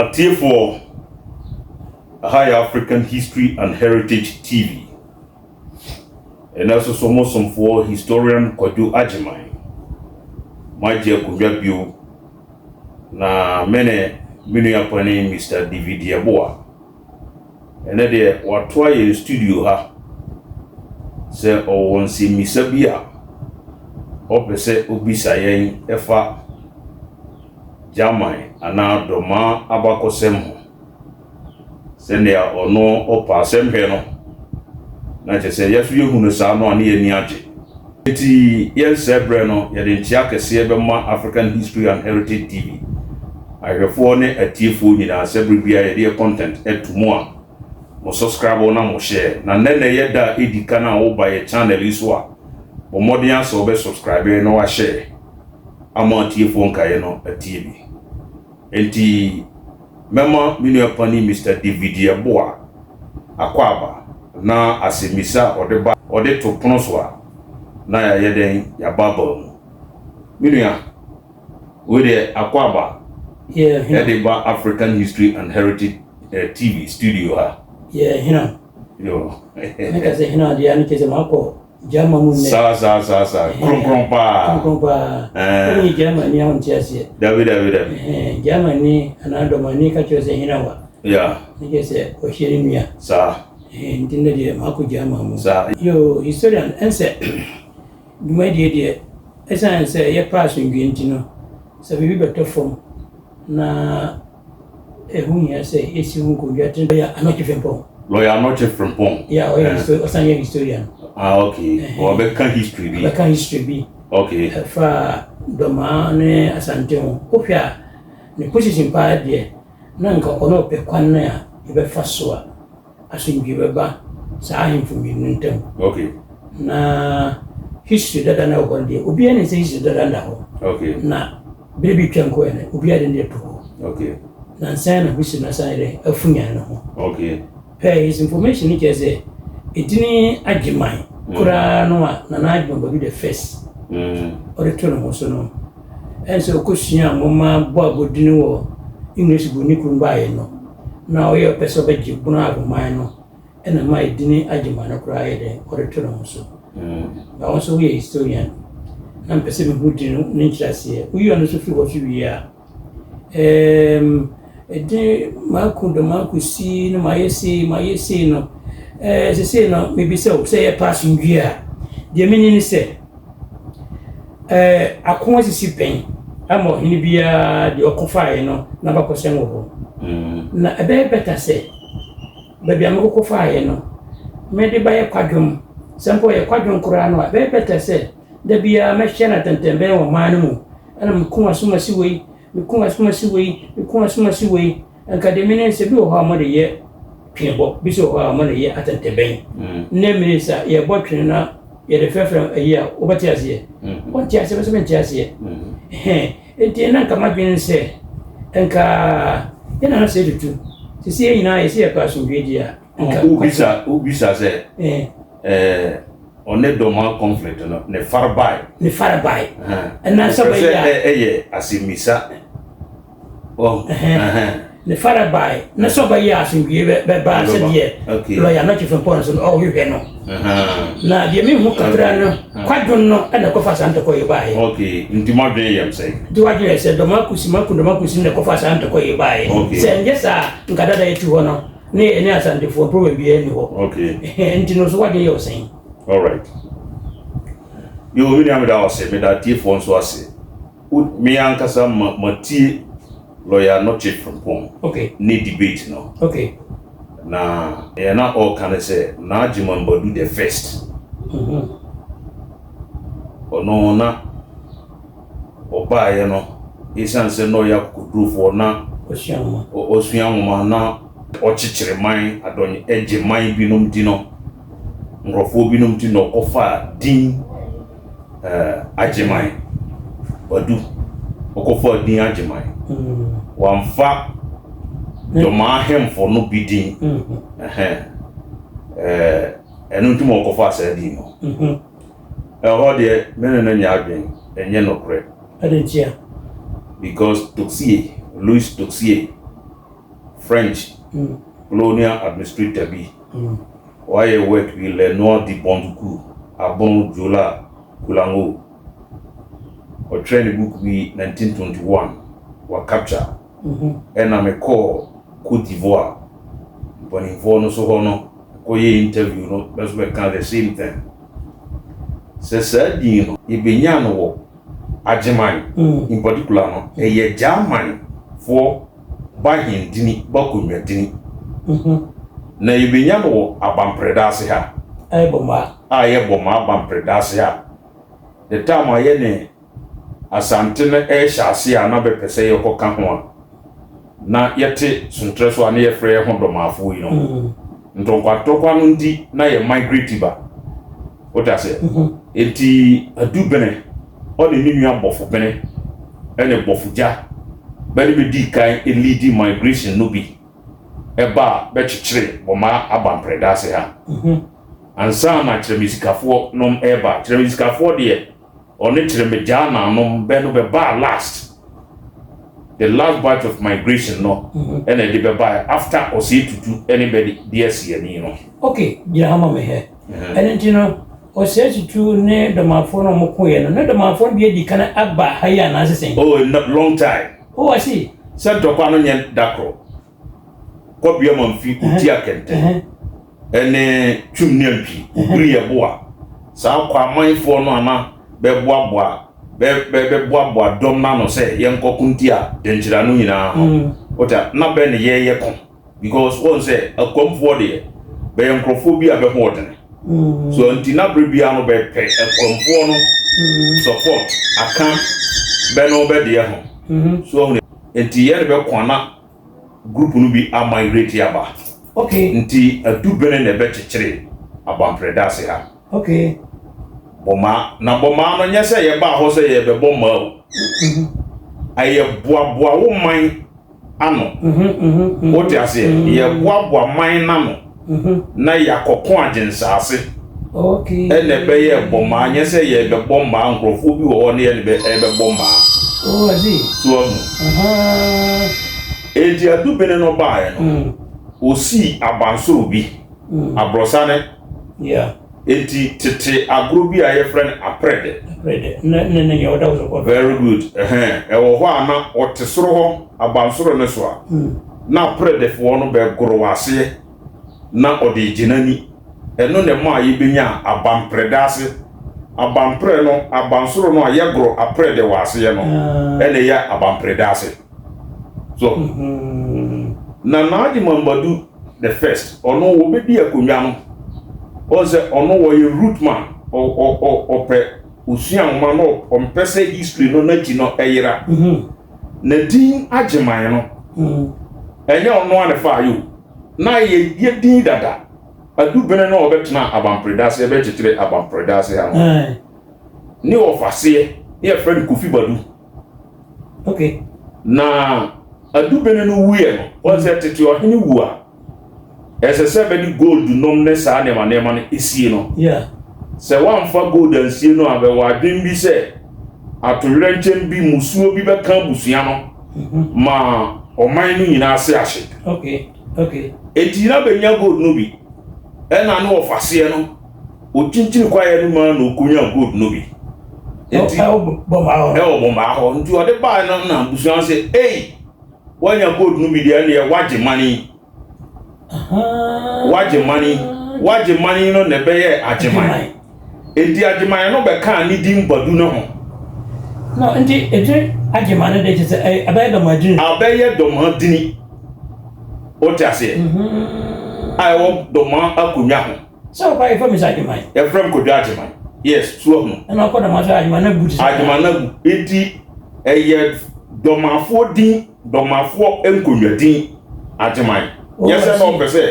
Atiefoɔ, ɛha yɛ African History and Heritage TV. Ɛnnɛ nso so mo somfoɔ Historian Kwadwo Agyeman, moagye akonnwa bio na me ne me nua panin Mister David Yeboah. Ɛnnɛ deɛ watoa yɛn studio ha sɛ ɔwɔ nsɛmmisa bi a ɔpɛ sɛ ɔbisa yɛn ɛfa German anaa Dɔmaa abakɔsɛm ho. Sɛnea ɔno ɔpɛ asɛm hwɛ no, na kyerɛ sɛ yɛn nso yɛhu no saa no a ne yɛn ani agye. Enti yɛnsɛe berɛ no, yɛde nkyea kɛseɛ bɛma African History and Heritage TV ahwɛfoɔ ne atiefoɔ nyinaa sɛ berɛ biara yɛde yɛ content to mu a, mo subscribe na mo share. Na nnɛ na ɛyɛ da a ɛdi kan a woba yɛ channel yi so a, bɔ mmɔden ara sɛ wobɛ subscribe na wahyɛ ama atiefoɔ nkaeɛ no atie bi. Enti mɛma me nua panin Mister David Yeboah akwaaba na asɛmmisa a ɔde ba ɔde to pono so a na yɛayɛ dɛn yɛabaabaa mu. Me nua, wei deɛ akwaaba Yeah, hena. de ba African History and Heritage TV studio ha. Yeah, hena. Yo. Meka sɛ hena deɛ ano kyerɛ sɛ makɔ German mu nnɛ. Saa saa saa saa. Kronkron paa. Kronkron paa. Ɛɛ. Wonyɛ German ni a wonte aseɛ. Dabi dabi dabi. Ɛhɛn, German ni anaa dɔmani ka kyerɛ sɛ hena wa. Yeah. Ne kyerɛ sɛ ɔhyɛ ne nua. Saa. Ɛhɛn, nti nnɛ deɛ makɔ German mu. Saa. Yo, historian, ɛnsɛ dwumadie deɛ, ɛsiane sɛ yɛpɛ asomdwoeɛ nti no, sɛ biribi bɛtɔ fam na Ɛho hia sɛ yɛsi ho nkonnwa tenten. Lɔya Anokye Frimpong. Lɔya Anokye Frimpong. Yeah, ɔyɛ histo ɔsan yɛ historian. Ah, okay. Ɔbɛka history bi. Ɔbɛka history bi. Okay. Ɛfa Dɔmaa ne Asante ho. Wohwɛ a, ne position paa deɛ, na nka ɔno ɔpɛ kwan a yɛbɛfa so a asomdwie bɛba saa ahemfo mmienu no ntam. Okay. Na history dada no a ɛwɔ hɔ no deɛ, obiara nim sɛ history dada no da hɔ. Okay. Na bere bi twam kɔɛ no, obiara de ne deɛ to hɔ. Okay. Nansa na history no asan yɛ dɛn afunyan ne ho. Okay. Pɛɛ his information no kyerɛ sɛ edini Agyeman koraa no a Nana Agyeman Badu the first ɔde to ne ho so no, ɛne sɛ ɔkɔsuaa nwoma bɔ abɔdini wɔ English buroni kurom baeɛ no, na ɔyɛ ɔpɛ sɛ ɔbɛgye Bono Ahoman no ɛna ma edini Agyeman no koraa yɛ dɛn ɔde to ne ho so. Na wo nso woyɛ historian na mepɛ sɛ mehu din no ne nkyerɛaseɛ. Woyi ɔno nso firi hɔ so wie a, ɛɛm, edin mako dɔ mako si no mayɛ sei mayɛ sei no, ɛɛ sesei no mebisa wo sɛ yɛpɛ asomdwie a, deɛ menim ne sɛ, ɛɛ ako asisi pɛn ama ɔhene biara deɛ ɔko faeɛ no n'abakɔsɛm wɔ hɔ. Na ɛbɛyɛ better sɛ baabi a mekɔkɔ faeɛ no, mede bɛyɛ kwadwom. Sɛ mpo ɛyɛ kwadwom koraa no a, ɛbɛyɛ better sɛ da biara mɛhyɛ no atɛntɛnbɛn wɔ ɔman no mu. Ɛna meko asomasi wei, meko asomasi wei, meko asomasi wei. Nka deɛ menim sɛ bi wɔ hɔ a wɔde yɛ twenebɔ, bi nso wɔ hɔ a wɔde yɛ atɛntɛbɛn. Nnɛ mmere sa yɛbɔ twene na yɛde frɛfrɛ ayi a, wobɛte aseɛ? Wonte aseɛ, me nso mente aseɛ. Ɛhɛn. Enti na nka m'adwene ne sɛ, nka yɛn nana sɛ tutu, sisi yɛn nyinaa yɛsɛ yɛpɛ asomdwoe di a, nka. Wobisa wobisa sɛ ɛɛ ɔne Dɔmaa conflict no ne farebae. Ne farebae. Ɛna sɛ bɛyɛ a. Ɛyɛ asɛmmisa. Ne farebae na sɛ ɔbɛyɛ asomdwoe bɛba sɛdeɛ lɔya no Chief Mpɔn so no ɔhwehwɛ no. Na deɛ mehu kakra no kwadwon no ɛna ɛkɔfa saa ntɔkwa yi baeɛ. Okay, nti mo adwene yɛm sɛ? Nti wadwene yɛ sɛ dɔm akusi mako dɔm akusi na ɛkɔfa saa ntɔkwa yi baeɛ. Sɛ ɛnyɛ saa nka dada yɛte hɔ no ne ɛne Asantefoɔ problem biara nni hɔ. Okay. Nti no so wadwene yɛ wo sɛn? Alright. Yo, me nua meda wo ase, meda atiefoɔ nso ase. Me ankasa ma matie Lawyer Anokye Frimpong okay. ne debate no. Okay. Na nea na ɔreka ne sɛ Naagyemang Badu the first. Ɔno na ɔbaeɛ no, esiane sɛ na ɔyɛ akokodurofoɔ na ɔsua nwoma na ɔkyekyere man adɔny gye man binom nti no, nkurɔfoɔ binom nti na ɔkɔfaa din Agyeman Badu. Ɔkɔfaa din Agyeman. Wamfa Dɔmaa ahemfo no bi din. Ɛno nti ma ɔkɔfaa saa din no. Ɛhɔ deɛ me ne no nyɛ adwene, ɛnyɛ nokorɛ. Adɛn ntia? Because Toxie, Louis Toxie. French colonial administrator bi, wayɛ work bi Les Noirs de Bondoukou, Abono, Diola, Koulango. Ɔtwerɛ ne book bi 1921, wa capture. Ɛna mekɔɔ Cote d'Ivoire mpanimfoɔ no so hɔ no, kɔyɛ interview no, bɛ so bɛka the same thing. Sɛ saa din no, yɛbɛnya no wɔ Agyeman in particular no, ɛyɛ Gyamanfoɔ bahendini, bakonnwadini. Na yɛbɛnya no wɔ Abamprɛdaase ha. Ɛyɛ Bɔmaa. A ɛyɛ Bɔmaa Abamprɛdaase ha. The time a yɛne Asante no rehyɛ ase a na bɛpɛ sɛ yɛkɔka ho a, na yɛte Sontrɛ so a na yɛfrɛ yɛn ho Dɔmaafoɔ yi no. Ntɔkwantɔkwa no nti na yɛ migrate ba. Wote aseɛ? Enti Adu Bene, ɔne ne nua Bɔfo Bene ne Bɔfo Gya bɛ ne bɛdii kan leadi migration no bi ɛbaa bɛkyekyere Bɔmaa Abamprɛdaase ha. Ansa na Kyerɛmesikafoɔ nom reba. Kyerɛmesikafoɔ deɛ, ɔne Kyerɛmegyaa nanom bɛ no bɛbaa last. The last batch of migration no ɛna ɛde bɛbaeɛ after Osei Tutu ne bɛ de asi ani no. Ok, gyina hɔ ma me hɛ. Ɛno nti no, Osei Tutu ne Dɔmafoɔ no a wɔkoeɛ no, na Dɔmafoɔ no bi adi kan aba ha yi anaasɛ sɛn? Oh, long time. Oh, I see. Sɛ ntɔkwa no nyɛ da koro. Kɔbea Mamfi, Oti Akɛntɛn, ɛne Twum ne Antwi, Obiri Yɛboa. Saa Kwamanfoɔ no a na bɛboaboa bɛ bɛ bɛboaboa dɔm no ano sɛ yɛnkɔko ntia Denkyira no nyinaa no, wote a, na bɛ ne yɛyɛ ko. Because wɔn sɛ Akwamfoɔ deɛ, bɛyɛ nkurɔfoɔ bi a bɛ ho ɔdene. So nti na berɛ biara no bɛpɛ Akwamfoɔ no support aka bɛ no bɛ deɛ ho. So wɔn nti yɛne bɛko a na group no bi a migrate aba. Nti adu bene na ɛbɛkyekyere Abamprɛdase ha. Bɔmaa. Na bɔmaa no nyɛ sɛ yɛbaa hɔ sɛ yɛrebɛbɔ mmaa o. Ɛyɛ boaboa wo man ano. Wote aseɛ? Yɛboaboa man no ano na yɛakɔko agye nsaase. Ɛna ɛbɛyɛ bɔmaa, nyɛ sɛ yɛrebɛbɔ mmaa, nkurɔfoɔ bi wɔ hɔ ne yɛne bɛ ɛrebɛbɔ mmaa. So ahu? Enti Adubene no baeɛ no, ɔsii abansoro bi, aborɔsane. Enti tete agorɔ bi a yɛfrɛ no aprɛdɛ. Aprɛdɛ, ne ne ne nea ɔda wo so kɔ. Very good, ɛhɛn, ɛwɔ hɔ a na ɔte soro hɔ, abansoro no so a, na aprɛdɛfoɔ no bɛgoro aseɛ na ɔde regye n'ani. Ɛno na ɛmaa yɛbɛnyaa abamprɛdɛ ase. Abamprɛ no, abansoro no a yɛgoro aprɛdɛ wɔ aseɛ no, ɛna ɛyɛ abamprɛdɛ ase. So, na Naaji Mambadu the first, ɔno wɔbɛdi akonnwa no, ɔn sɛ ɔno wɔyɛ root man, ɔpɛ osua nwoma no, ɔmpɛ sɛ history no n'akyi no ɛyera. Na din Agyeman no, ɛnyɛ ɔno a ne fa ayɛ o, na yɛ yɛ din dada. Adubene no a ɔbɛtena Abamprɛdase, ɛbɛkyekyere Abamprɛdase ha no, ne ɔfaseɛ ne yɛfrɛ no Kofi Badu. Na Adubene no wuiɛ no, wɔn sɛ tete ɔhene wu a, ɛsɛ sɛ bɛde gold nom ne saa nneɛma nneɛma no esie no. Sɛ wɔamfa gold ansie no a, bɛwɔ adwene bi sɛ atowerɛnkyɛm bi, musuo bi bɛka abusua no ma ɔman no nyinaa ase ahye. Enti na bɛnya gold no bi, ɛna ne ɔfaseɛ no, ɔkyinkyini kwaeɛ no mu ara na ɔkɔnya gold no bi. Enti ɛwɔ Bɔmaa hɔ. Nti ɔde baeɛ no na abusua no sɛ, ei, woanya gold no bi deɛ, ɛnneɛ woagye mane. Woagye mane. Woagye mane no na ɛbɛyɛɛ Agyeman. Enti Agyeman no bɛkaa ne din Badu no ho. No, nti ɛdin Agyeman no de kyerɛ sɛ ɛbɛyɛ Dɔmaa dini. Abɛyɛ Dɔmaa dini. Wote aseɛ? A ɛwɔ Dɔmaa akonnwa ho. Sɛ ɔkɔ a yɛfrɛ me sɛ Agyeman. Yɛfrɛ me Kwadwo Agyeman. Yes, so ahunu. Ɛna ɔkɔ Dɔmaa so Agyeman abu te sɛ. Agyeman abu. Enti ɛyɛ Dɔmafoɔ din, Dɔmafoɔ nkonnwa din Agyeman. Nyɛ sɛ na ɔpɛ sɛ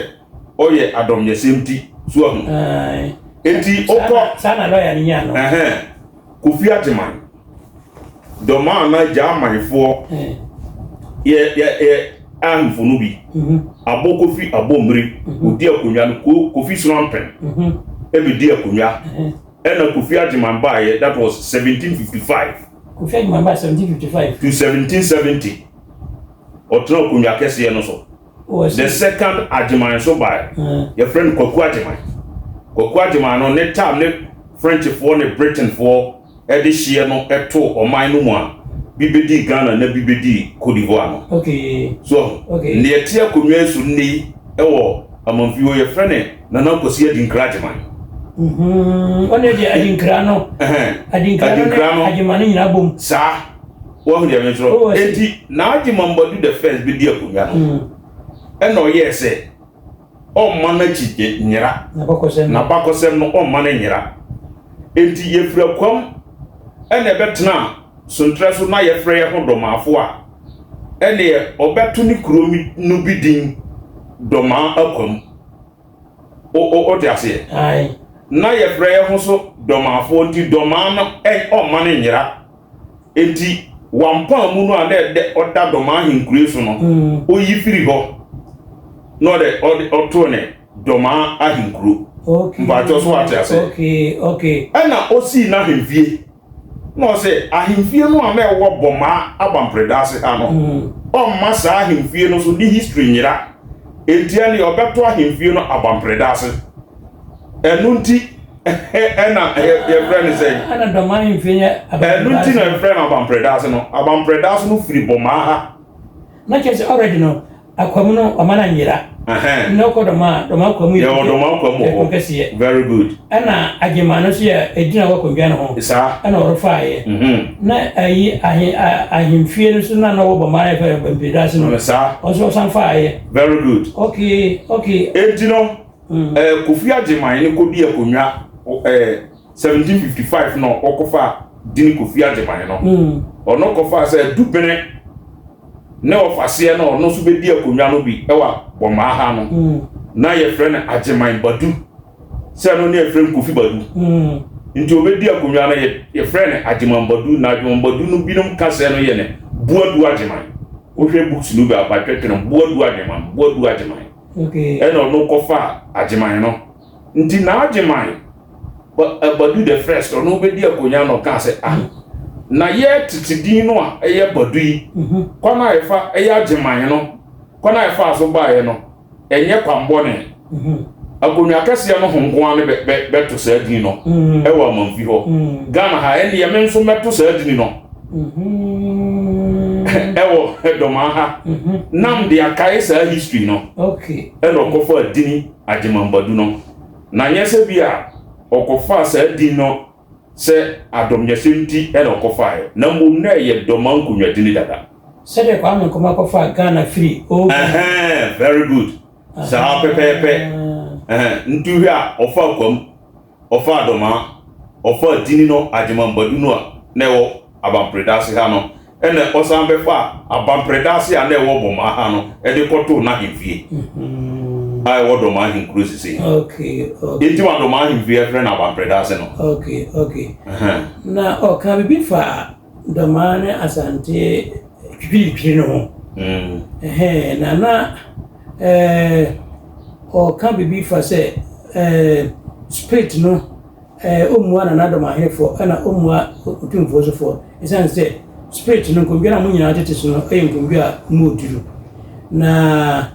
ɔyɛ adɔmyɛsɛm ti, so ahunu. Enti wokɔ. Saa na lɔya no nyaa no. Ɛhɛn, Kofi Agyeman, Dɔmaa anaa Gyamanfoɔ yɛ yɛ yɛ ahemfo no bi. Abɔ Kofi abɔ mmiri, ɔdi akonnwa no, Ko Kofi Sonampem ɛbɛdi akonnwa. Ɛna Kofi Agyeman baeɛ, that was 1755. Kofi Agyeman baa 1755. To 1770. Ɔtena akonnwa kɛseɛ no so. The second Agyeman nso bae. Yɛfrɛ no Kwaku Agyeman. Kwaku Agyeman no, ne time ne Frenchfoɔ ne Britainfoɔ de hyeɛ no too ɔman no mu a, bi bɛdii Ghana na bi bɛdii Cote d'Ivoire no. So ahu? Nea ɛte akonnwa yi so nnɛ yi wɔ Amanfie hɔ, yɛfrɛ no Nana Kwasi Adinkra Agyeman. Ɔno deɛ Adinkra no. Adinkra no ne Agyeman no nyinaa bom. Saa. Wahu deɛ mekyerɛ? Oh, Enti n'Agyeman Badu the first bɛdi akonnwa no, ɛna ɔyɛɛ sɛ ɔmma n'akyi nyera. N'abakɔsɛm no ɔmma no nyera. Enti yɛfiri Akwam ɛna ɛbɛtena Sontrɛ so na yɛfrɛ yɛn ho Dɔmaafo a, ɛneɛ ɔbɛto ne kuro no bi din Dɔmaa Akwam. Wote aseɛ? Na yɛfrɛ yɛn ho so Dɔmaafoɔ nti Dɔmaa no ɔmma no nyera. Enti wampaa mu no a na ɛdɛ ɔda Dɔmaa ahenkuro so no, ɔyi firi hɔ na ɔde ɔde ɔtoo ne Dɔmaa ahenkuro. Mpakyɛw so wate aseɛ? Ɛna ɔsii n'ahemfie. Na ɔsɛ ahemfie no a na ɛwɔ Bɔmaa Abampredaase ha no, ɔmma saa ahemfie no so ne history nyera. Enti ɛne ɔbɛto ahemfie no Abampredaase. Ɛno nti ɛna yɛfrɛ no sɛ. Ɛna Dɔmaa ahemfie yɛ Abampredaase. Ɛno nti na yɛfrɛ no Abampredaase no. Abampredaase no firi Bɔmaa ha. Na kyerɛ sɛ already no Akwamu no ɔma no anyera. Na ɔkɔ Dɔmaa, Dɔmaa Akwamu yɛ Yɛwɔ Dɔmaa Akwamu wɔ hɔ. kɛseɛ. Very good. Ɛna Agyeman no nso yɛ edin a ɛwɔ akonnwa no ho. Saa. Ɛna ɔrefaeɛ. Na ayi ahe ahemfie no nso na na ɔwɔ Bɔmaa yɛfrɛ no Bampiredaase no. Saa. Ɔno nso ɔsan faeɛ. Very good. Okay. Enti no, ɛɛ Kofi Agyeman no kɔdi akonnwa ɛɛ 1755 na ɔkɔfa dini Kofi Agyeman no. Ɔno kɔfaa sɛ Dubene ne ɔfaseɛ na ɔno nso bɛdi akonnwa no bi wɔ Bɔmaa ha no. Na yɛfrɛ no Agyeman Badu. Sɛ no ne yɛfrɛ no Kofi Badu. Nti ɔbɛdi akonnwa no yɛfrɛ no Agyeman Badu na Agyeman Badu no binom ka sɛ no yɛ ne Boadu Agyeman. Wohwɛ books no bi a batwɛtwɛ no Boadu Agyeman, Boadu Agyeman. Ɛna ɔno kɔfaa Agyeman no. Nti n'Agyeman Badu the first ɔno bɛdi akonnwa na ɔkaa sɛ ah na yɛ tete din no a ɛyɛ Badu yi kwan a ɛfa ɛyɛ Agyeman no kwan a ɛfaa so baeɛ no ɛnyɛ kwan bɔne. Akonnwa kɛseɛ no ho nko ara ne bɛto saa din no ɛwɔ Amanfi hɔ. Ghana ha ɛnneɛ me nso mɛto saa din no ɛwɔ Dɔmaa ha nam de akae saa history no ɛna ɔkɔfaa dini Agyeman Badu no. Na nyɛ sɛ bi a ɔkɔfaa saa din no sɛ adɔmnyɛsɛm nti na ɔkɔfaeɛ, na mmom na ɛyɛ Dɔmaa nkonnwadini dada. Sɛdeɛ Kwame Nkrumah kɔfaa Ghana firi Old Ghana. Ɛhɛn, very good. Saa pɛpɛɛpɛ. Ɛhɛn, nti wohwɛ a, ɔfaa Kwam. Ɔfaa Dɔmaa, ɔfaa Dini no Agyeman Badu no a na ɛwɔ Abampredaase ha no, ɛna ɔsan bɛfaa Abampredaase a na ɛwɔ Bɔmaa ha no de kɔtoo n'ahemfie a ɛwɔ Dɔmaa ahenkuro sesei. Enti ma Dɔmaa ahemfie yɛfrɛ no Abampredaase no. Okay. Na ɔkaa biribi faa Dɔmaa ne Asante twitwiritwiri no ho. Ɛhɛn, na na ɛɛ ɔka biribi fa sɛ ɛɛ spirit no ɛɛ ɔmmua Nana Dɔm ahenefoɔ ɛna ɔmmua Otumfoɔ so foɔ ɛsiane sɛ spirit no nkonnwa no a mo nyinaa tete so no ɛyɛ nkonnwa a mu ɔduru. Na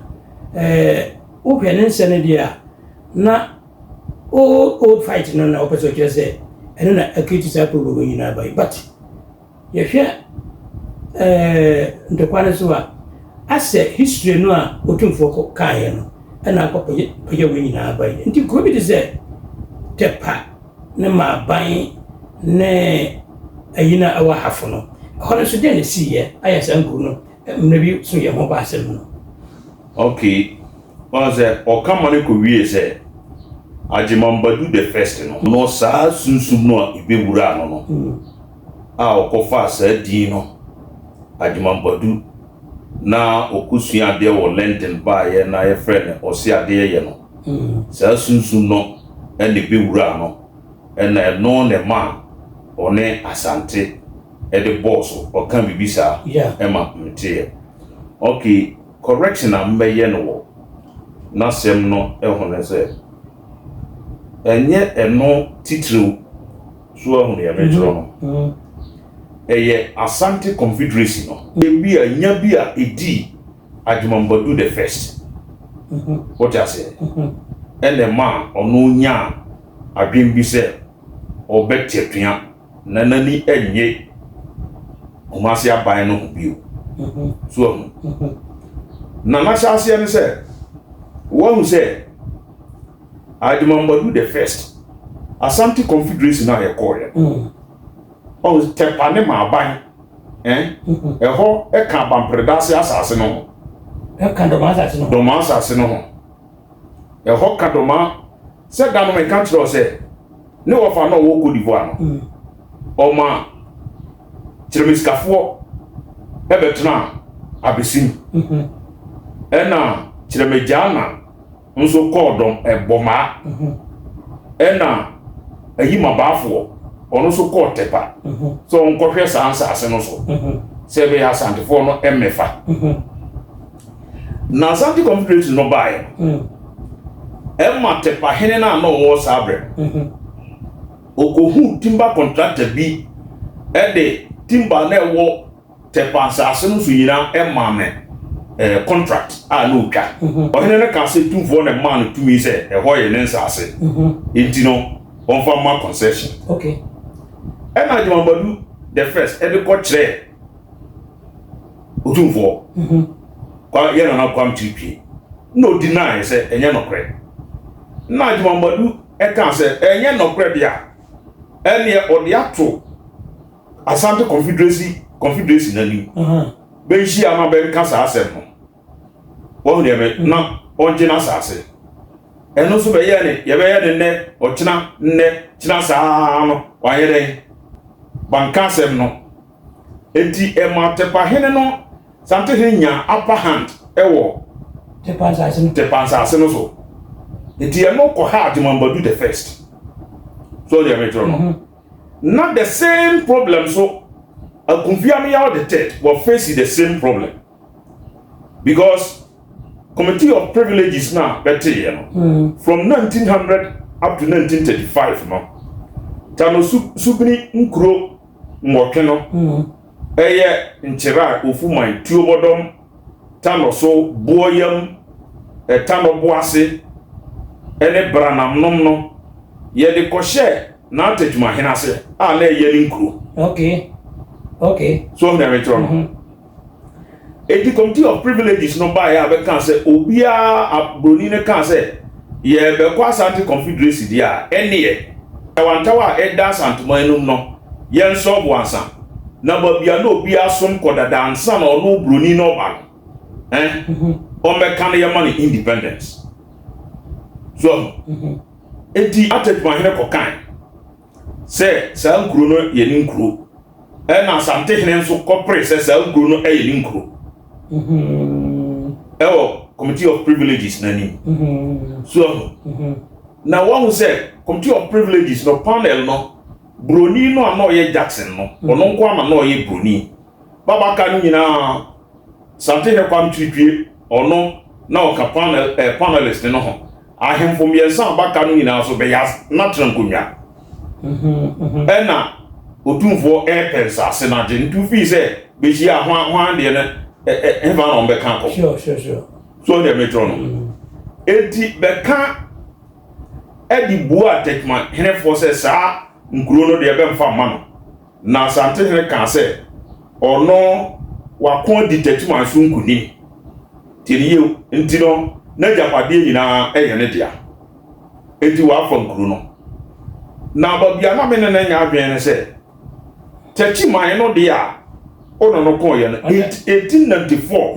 ɛɛ wohwɛ ne nsɛm no deɛ a na old old fight no na ɔpɛ sɛ ɔkyerɛ sɛ ɛno na akiriti saa problem nyinaa ba yi but yɛhwɛ ɛɛ ntɔkwa no so a asɛ history no a Otumfoɔ kɔ kaeɛ no ɛna akɔ pagya wei nyinaa ba yi nti kuro bi te sɛ Tɛpa ne Maaban ne ayi no a ɛwɔ Ahafo no ɛhɔ no nso deɛ na ɛsiiɛ ayɛ saa nkuro no mmerɛ bi so yɛ ho ba asɛm no. Okay, ɔn sɛ ɔka ma no kɔwiee sɛ Agyeman Badu the first no. No saa sunsum no a ɛbɛwuraa no no a ɔkɔfaa saa din no Agyeman Badu na ɔkɔsua adeɛ wɔ London baeɛ na yɛfrɛ no ɔse adeɛ yɛ no, saa sunsum no na ɛbɛwuraa no na ɛno na ɛmaa ɔne Asante de bɔɔ so, ɔka biribi saa ma meteeɛ. Okay, correction a mɛyɛ no wɔ n'asɛm no ho ne sɛ, ɛnyɛ ɛno titiriw, so woahu deɛ merekyerɛ no? Ɛyɛ Asante Confederacy no. Bi a nya bi a ɛdii Agyeman Badu the first. Wote aseɛ? Ɛna ɛmaa ɔno nyaa adwene bi sɛ ɔbɛte atua na n'ani nnye Kumasi aban no ho bio. So ahu? Na n'ahyɛaseɛ ne sɛ, wahu sɛ Agyeman Badu the first, Asante Confederation a yɛkɔɔeɛ no, ɔhu Tɛpa ne Maaban, eh, ɛhɔ ɛka Abamperedase asase no ho. Ɛka Dɔmaa asase no ho. Dɔmaa asase no ho. Ɛhɔ ka Dɔmaa, sɛ da no meka kyerɛ wo sɛ, ne wɔfa no a ɔwɔ Cote d'Ivoire no, ɔma Kyerɛmesikafoɔ ɛbɛtena Abesim. Ɛna Kyerɛmagyaana nso kɔɔ dɔm Ɛbɔmaa. Ɛna Ayimabaafoɔ, ɔno nso kɔɔ Tɛpa sɛ ɔnkɔhwɛ saa nsaase no so sɛ ɛbɛyɛ Asantefoɔ no mmɛfa. Na Asante Confederation no baeɛ no, ɛma Tɛpa hene no a na ɔwɔ saa berɛ no, ɔkɔhuu timber contractor bi de timber na ɛwɔ Tɛpa nsase no so nyinaa ɛmaa no contract a na ɔtwa. Ɔhene no kaa sɛ Tumfoɔ na ɛmaa no tumi sɛ ɛhɔ yɛ ne nsase, nti no ɔmfa mma concession. Ɛna Agyeman Badu the first ɛde kɔkyerɛɛ Otumfoɔ kwa yɛ Nana Kwam Kyirikwie na ɔdi naeɛ sɛ ɛnyɛ nɔkorɛ. Na Agyeman Badu ɛkaa sɛ ɛnyɛ nɔkorɛ deɛ a, ɛneɛ ɔde ato Asante Confederacy Confederacy n'anim. Bɛnhyia na bɛnka saa asɛm no. Wɔn deɛ bɛ na ɔngye n'asase. Ɛno nso bɛyɛ ne yɛbɛyɛ ne nnɛ ɔkyena nnɛ kyena saa no wanyɛ dɛn banka asɛm no. Enti ɛma Tɛpahene no Santehene nya upper hand ɛwɔ Tepa nsase no. Tepa nsase no so. Enti ɛno kɔha Agyeman Badu the first. So deɛ mekyerɛ no. Na the same problem so Akumfi Ameyaw the third were facing the same problem because Committee of Privileges na bɛteeɛ no from 1900 up to 1935 no Tano Subini nkuro 8 no ɛyɛ Nkyera, Ofuman, Tuobɔdɔm, Tano so, Boɔyam, Tano Boase ne Branamnom no yɛde kɔhyɛɛ n'Atadwumahene ase a na ɛyɛ ne nkuro. Okay. So ɔhene mekyerɛ no. Eti Committee of Privileges no baeɛ a bɛka sɛ obiara broni no kaa sɛ yɛbɛkɔ Asante Confederacy deɛ a ɛneɛ ntawantawa a ɛda Asanteman no mu no yɛnsɔlvo ansa na baabi a na obiara som kɔ dada ansa na ɔno broni no ɔba no eh ɔmmɛka no yɛma no independence. So eti Atadwumahene kɔkae sɛ saa nkuro no yɛ ne nkuro ɛna Asantehene nso kɔpere sɛ saa nkuro no yɛ ne nkuro ɛwɔ Committee of Privileges n'anim. So ahu na wɔn sɛ Committee of Privileges no panel no broni no a na ɔyɛ Jackson no ɔno nko ama na ɔyɛ broni babaka no nyinaa Santehene Kwame Kyirikyie ɔno na ɔka panel panelist no ho. Ahemfo mmiɛnsa a baka no nyinaa so bɛyɛ n'atena nkonnwa. Ɛna Otumfoɔ ɛrepɛ nsase no agye nti wofii sɛ bɛhyia hwan hwan deɛ no ɛhefa na wɔbɛka akɔ. Sure. So deɛ mekyerɛ no. Enti bɛka ɛde bua Techiman henefoɔ sɛ saa nkuro no deɛ bɛmfa mma no. Na Asantehene kaa sɛ ɔno wako adi Techiman so nkunim. Tie ne yie nti no n'agyapadeɛ nyinaa yɛ ne dea. Enti wafa nkuro no. Na baabi a na me ne no anya adwene ne sɛ Techiman no deɛ a ɔno no kɔɔyɛ no 1894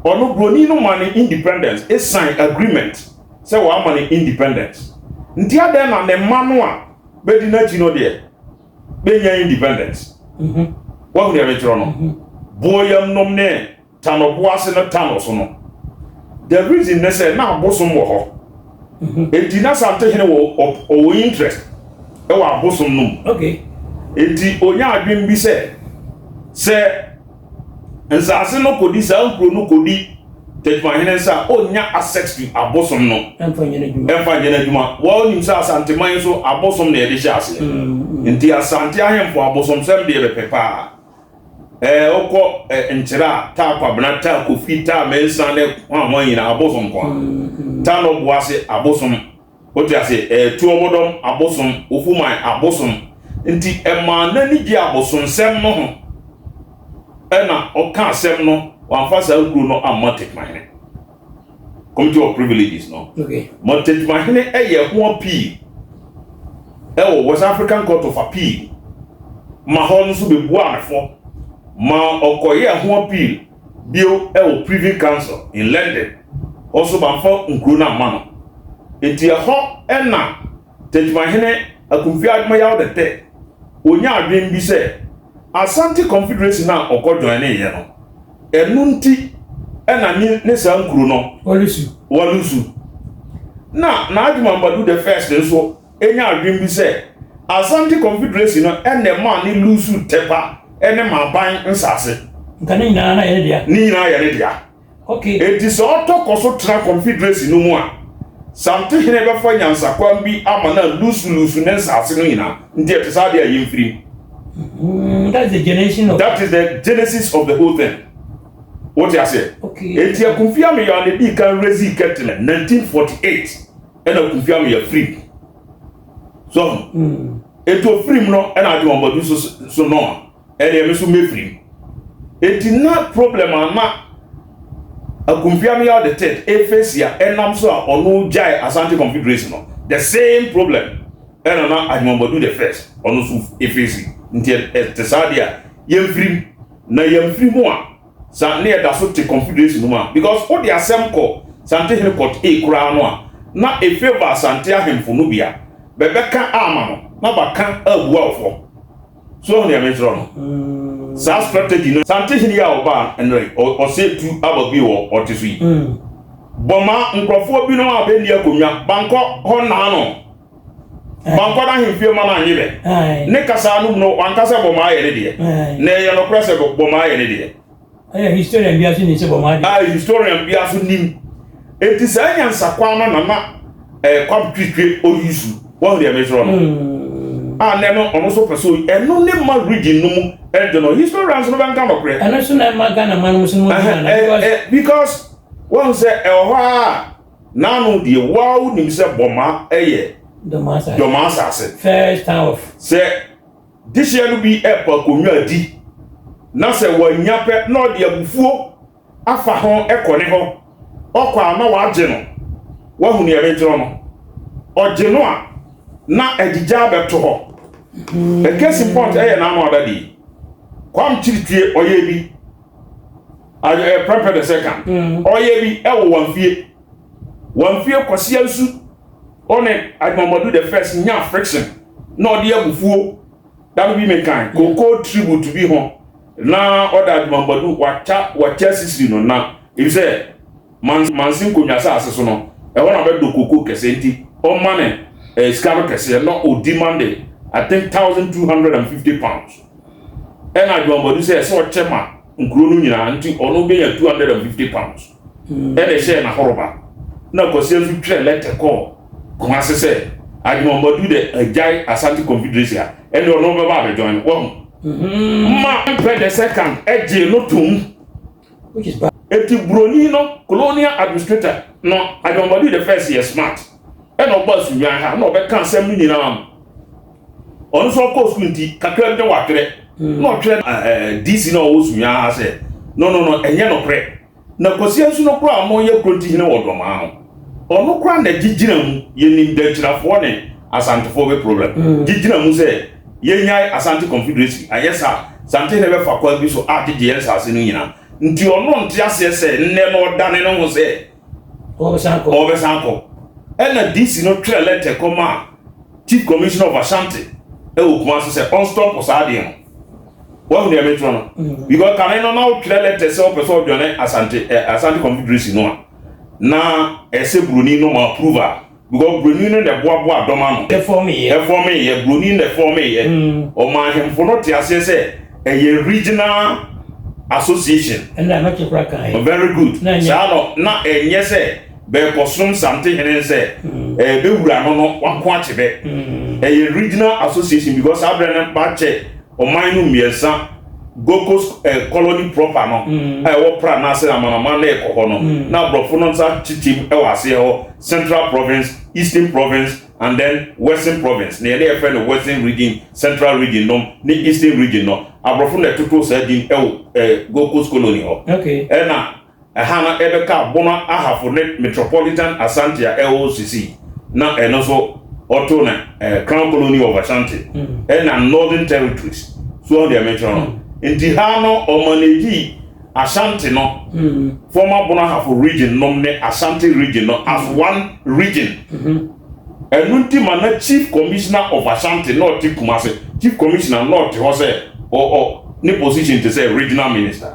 ɔno broni no ma no independence esan agreement sɛ wama no independence. Nti adɛn na ne mma no a bɛdi n'akyi no deɛ bɛnya independence. Wahu deɛ mekyerɛ no? Boɔyam nom ne Tano Boase no Tano so no. The reason ne sɛ na abosom wɔ hɔ. Enti na Santehene wɔ ɔwɔ interest ɛwɔ abosom no mu. Enti onya adwene bi sɛ sɛ nsaase no kɔdi saa nkuro no kɔdi Techimanhene nsa a ɔnnya access to abosom no. Ɛmfa nyɛ n'adwuma. Ɛmfa nyɛ n'adwuma. Wɔnim sɛ Asanteman nso abosom na yɛde hyɛ aseɛ. Nti Asante ahemfo abosomsɛm deɛ bɛpɛ paa. Wokɔ Nkyerɛ a, Taa Kwabena, Taa Kofi, Taa Mensah ne hwan hwan nyinaa abosom nko ara. Taa Nɔboase abosom. Wote ase? Tuobodom abosom, Ofuman abosom. Nti ɛmaa n'ani gyee abosonsɛm no ho. Ɛna ɔka asɛm no, wamfa saa kuro no amma Tekumahene. Committee of Privileges no. Ma Tetumahene yɛ ho appeal ɛwɔ West African Court of Appeal ma hɔ no nso bɛbuaa no fɔ ma ɔkɔyɛɛ ho appeal bio ɛwɔ Privy Council in London hɔ nso bamfa nkuro no amma no. Nti ɛhɔ ɛna Tetumahene Akumfi Adumayaw the Third ɔnya adwene bi sɛ Asante Confederation a ɔkɔ joineeɛ no, ɛno nti na ne ne saa nkuro no Wɔlusu. Wɔlusu. Na N'Adwuma Badu the First nso nya adwene bi sɛ Asante Confederation no na ɛmaa ne lusu Tɛpa ne Maaban nsase. Nka ne nyinaa na yɛ ne dea. Ne nyinaa yɛ ne dea. Okay. Enti sɛ ɔtɔ kɔ so tena Confederacy no mu a, Santehene bɛfa nyansakwan bi ama no aluusuluusu ne nsase no nyinaa. Nti ɛte saa deɛ a yɛmfiri mu. That's the genesis of. That is the genesis of the whole thing. Wote aseɛ? Okay. Enti Akumfi Ameyaw na edii kan raisii curtain 1948 ɛna Akumfi Ameyaw firim. So, enti ofirim no ɛna Agyeman Badu so so no a. Ɛdeɛ me nso mɛfiri mu. Enti na problem a na Akumfi Ameyaw the third ɛfesi a ɛnam so a ɔno gyae Asante Confederation no, the same problem ɛna na Agyeman Badu the first ɔno nso ɛfesi. Nti ɛte saa deɛ a yɛmfiri mu. Na yɛmfiri mu a sa ne yɛda so te Confederation no mu a, because wode asɛm kɔ Santehene Court A koraa no a, na ɛfavour Asante ahemfo no bi a, bɛbɛka ama no na baka abua wo fɔ. So wahu nea mekyerɛ no? Saa strategy no Santehene yi a ɔbaa nnora yi, ɔsɛ tu aba bio wɔ ɔte so yi. Bɔma nkurɔfoɔ binom a bɛnni akonnwa, bankɔ hɔ nnaa no. Bankɔ n'ahemfie ma no anye bɛ. Ne kasaa no mu no, wanka sɛ bɔmaa yɛ ne deɛ. Na ɛyɛ nokorɛ sɛ bɔmaa yɛ ne deɛ. Ɛyɛ historian biara so nim sɛ bɔmaa deɛ. A historian biara so nim. Enti saa nyansakwan no na na ɛɛ Kwame Twitwie ɔyusu. Wahu deɛ mekyerɛ no? A nɛ no ɔno nso pɛ sɛ ɛno ne ma region no mu ɛde no. Historians no bɛnka nɔkorɛ. Ɛno nso na ɛma Ghana man no so no mu because because wahu sɛ ɛwɔ hɔ a n'ano deɛ waa wonim sɛ bɔmaa ɛyɛ Dɔmaa asase. First town of. Sɛ Dehyeɛ no bi repɔ akonnwa adi, na sɛ wannya pɛ na ɔde abufuo afa ho kɔ ne hɔ. Ɔkɔ a na wagye no. Wahu deɛ mekyerɛ no? Ɔgye no a, na agyigya abɛto hɔ. A case in point ɛyɛ n'ano ada deɛ. Kwam Kyiritue ɔyɛ bi. Prempeh the second. Ɔyɛ bi ɛwɔ wɔn fie. Wɔn fie Kwasia Nsu ɔne Agyeman the first nyaa friction na ɔde abufuo da no bi mekan cocoa tribute bi ho na ɔda Agyeman Badu wakyɛ wakyɛ asisiri no na efisɛ manse nkonnwa asase so no ɛhɔ na bɛdɔ cocoa kɛseɛ nti ɔma ne eh, sika no kɛseɛ na ɔdi mande I think £1,250 ɛna Agyeman Badu sɛ ɛsɛ ɔkyɛ ma nkuro no nyinaa nti ɔno bɛnya £250. Ɛna ɛhyɛɛ n'ahoroba. Na Kwasia nso twerɛ lɛtɛ kɔɔ Kumase sɛ Agyeman Badu dɛ agyae Asante Confederacy a, ɛnde ɔno bɛba abɛjoin no. Wahu? Ma Mpɛ the second gyee no toom. Enti buroni no, colonial administrator no, Agyeman Badu the first yɛ smart. Ɛna ɔbaa Sunyani ha na ɔbɛka asɛm no nyinaa no. Ɔno nso ɔkɔɔ sukuu nti kakra bi na watwerɛ. Na ɔtwerɛ DC na ɔwɔ Sunyani ha sɛ, no, no, no, ɛnyɛ nokorɛ. Na Kwasi Ansu no koraa a ɔno yɛ Kronti hene wɔ Dɔmaa no, ɔno koraa na gye gyina mu, yɛnim Dankyirafoɔ ne Asantefoɔ bɛ problem, gye gyina mu sɛ yɛnyae Asante Confederacy, anyɛ saa a Santehene bɛfa kwan bi so agyegye yɛn nsaase no nyinaa. Nti ɔno nte aseɛ sɛ nnɛ no ɔdane ne ho sɛ ɔrebɛsan akɔ. Ɛna DC no twerɛ lɛtɛ kɔmaa Chief Commissioner of Ashanti wɔ Kumasi sɛ ɔnstɔpo saa adeɛ no. Wahu deɛ mekyerɛ no? Mm. Because kane no na wotwerɛ lɛtɛ sɛ wopɛ sɛ ɔdwane Asante eh, Asante Confederacy no a na ɛsɛ buroni no ma approve a because buroni no na ɛboaboa dɔm ano. Ɛfɔmeyɛ. Ɛfɔmeyɛ buroni na ɛfɔmeyɛ. Ɔma ahemfo no te aseɛ sɛ ɛyɛ regional association. Ɛnna anɔkye kora kan yɛ. Very good. Saa no na ɛnyɛ sɛ bɛkɔsom Santehene sɛ ɛɛ bɛwura no no wako akye bɛ. Ɛyɛ regional association because saa berɛ no bakyɛ ɔman no mmiɛnsa. Gold Coast colony proper no a ɛwɔ Pra n'ase amanaman na ɛkɔ hɔ no, na aborɔfo no nsa kyekyem wɔ aseɛ hɔ, Central Province, Eastern Province and then Western Province. Na yɛne yɛfrɛ no Western Region, Central Region nom ne Eastern Region no, aborɔfo na ɛtotoo saa din wɔ Gold Coast colony hɔ. Ɛna ɛha no ɛbɛka Bono Ahafo ne Metropolitan Asante a ɛwɔ sisi na ɛno nso ɔto na Crown Colony of Ashanti ɛna Northern Territories so. Ɔno deɛ mekyerɛ no nti ha no ɔmanage Ashanti no, former Bono Ahafo Region nom ne Ashanti Region no as one region. Ɛno nti ma na Chief Commissioner of Ashanti na ɔte Kumase, Chief Commissioner na ɔte hɔ sɛ ɔ ne position te sɛ regional minister.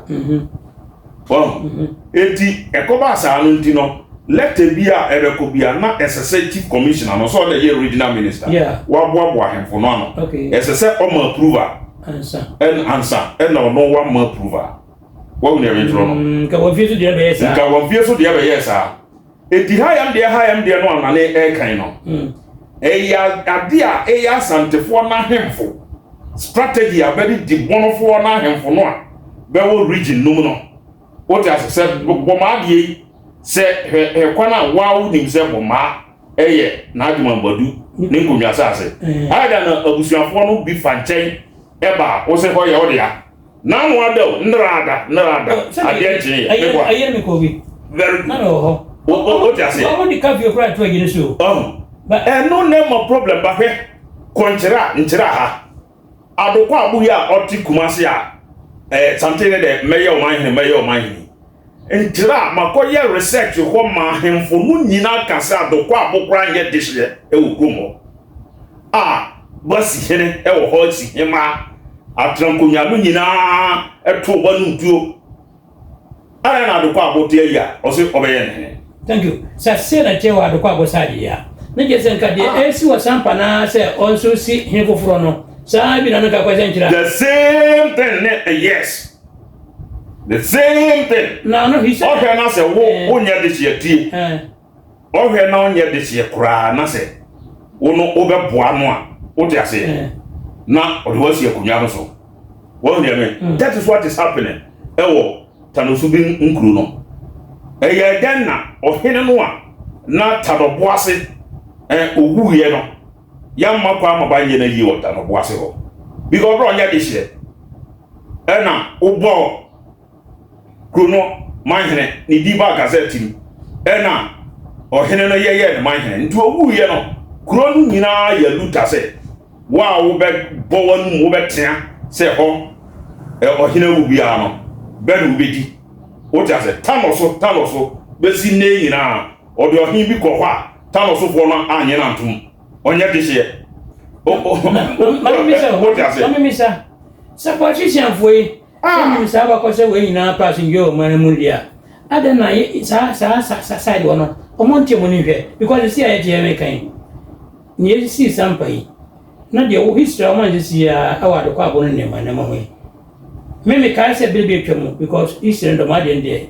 Wɔn eti ɛkɔba saa no nti no, letter bi a ɛbɛkɔ bi a na ɛsɛ sɛ Chief Commissioner no sɛ ɔde yɛ regional minister waboaboa ahemfo no ano, ɛsɛ sɛ ɔma approval ansa. Ɛna ansa ɛna ɔno wama approval. Wɔn nea ɛmɛtwerɛ no. Nka wɔn fie so deɛ bɛyɛ saa. Nka wɔn fie so deɛ bɛyɛ saa. Eti hayam deɛ, hayam deɛ no anane ɛɛkan no, ɛyɛ ade a ɛyɛ Asantefoɔ n'ahemfo strategy a bɛde di Bɔnfoɔ n'ahemfo no a bɛwɔ region no mu no. Wote ase sɛ Bɔmaa adeɛ yi sɛ hwɛ hwɛ kwan a waa nim sɛ Bɔmaa ɛyɛ n'adwumambadu ne nkonnwa asase ayɛ da na abusuafoɔ no bi fa nkyɛn ɛba a wosɛ hɔ yɛ ɔdea n'ano ada o, nnra ada, nnra ada adeɛ nkyɛn yɛ meboa. Ɛyɛ mi kɔ bi. Very good. Na mi wɔ hɔ. O te ase. Wɔn de curfew kura to agyina so. Ɔho ɛno na ɛma problem ba. Hwɛ kɔnkyerɛ a nkyerɛ ha Adokɔ Aboyi a ɔte Kumase a sante ne dɛ mɛyɛ ɔman hene, mɛyɛ ɔman hene. Nkyerɛ a makɔyɛ research hɔ ma ahemfo no nyinaa ka sɛ Adokɔ Abo koraa nyɛ dehyeɛ ɛwɔ kurom hɔ a basi hene ɛwɔ hɔ asi hemaa atena nkonnwa no nyinaa ɛto ba no ntuo ayɛ na Adokɔ Abo te ayi a ɔsɛ ɔbɛyɛ ne hene. Thank you. Sɛ se na kyerɛ wɔ Adokɔ Abo saa deɛ a ne kyerɛ sɛ nka deɛ ɛsi wɔ Sampa naa sɛ ɔnso si hene foforɔ no saa bi na no ka kɔ sɛ nkyerɛ. The same thing ne yes, the same thing. Na no he said. Ɔhwɛ na sɛ wo wonyɛ dehyeɛ tie. Ɔhwɛ na ɔnyɛ dehyeɛ koraa na sɛ wo no wobɛboa no a, wote aseɛ, na ɔde wasi akonnwa no so. Wɔn deɛ me, that is what is happening ɛwɔ Tanoso bi nkuro no. Ɛyɛ dɛn na ɔhene no a na Tanɔboase owuiɛ no yɛmma kwan ma ba nyɛ no yie wɔ Tanɔboase hɔ because ɔbrɛ ɔnyɛ dehyeɛ ɛna wobɔ kuro no manhene ne di ba gazette mu ɛna ɔhene no yɛyɛ ne manhene nti owuiɛ no, kuro no nyinaa yɛ luta sɛ wo a wobɛbɔ w'anum wobɛtea sɛ hɔ ɔhene awu biara no bɛ na wobɛdi. Wote ase? Tanɔ so, tanɔ so bɛsi nne nyinaa ɔde ɔhene bi kɔ hɔ a Tanɔsofoɔ no anyɛ no antom ɔnyɛ dehyeɛ. Wote ase? Mame misa sɛ politicianfoɔ yi ɛnim saa bakɔ sɛ wei nyinaa pa asomdwe wɔ ɔman no mu deɛ a, adɛn na saa side hɔ no ɔmo nte mo no nhwɛ? Because si a yɛte yɛ meka yi nea ɛsisii Sampa yi na deɛ wo history a ɔma nsisi a ɛwɔ Adokɔ Abo no nneɛma nneɛma ho yi, me mekae sɛ bere bi atwa mu because history no dɔm adeɛ no deɛ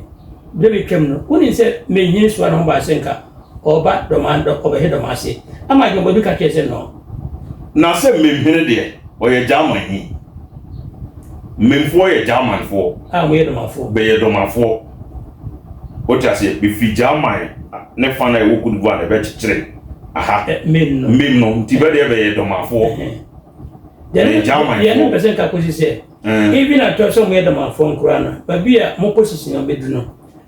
bere bi atwam no, wonim sɛ menhini soa ne ho baa sɛ nka ɔba dɔm ɔbɛhwɛ dɔm ase ama adwumabɔ bi ka kyerɛ sɛ no. Na sɛ mmemhene deɛ ɔyɛ Germany, mmemfoɔ yɛ Germanfoɔ. A wɔyɛ dɔmafoɔ. Bɛyɛ dɔmafoɔ, wote aseɛ? Bɛfiri German ne fa no a ɛwɔ Cote d'Ivoire na ɛbɛkyekyere aha. Mmem no. Mmem no nti bɛdeɛ bɛyɛ dɔmafoɔ. Bɛyɛ Germanfoɔ. Deɛ ne mpɛ sɛ nka kɔsi sɛ even atɔ sɛ wɔyɛ dɔmafoɔ nkoraa no, baabi a mo position a bɛdu no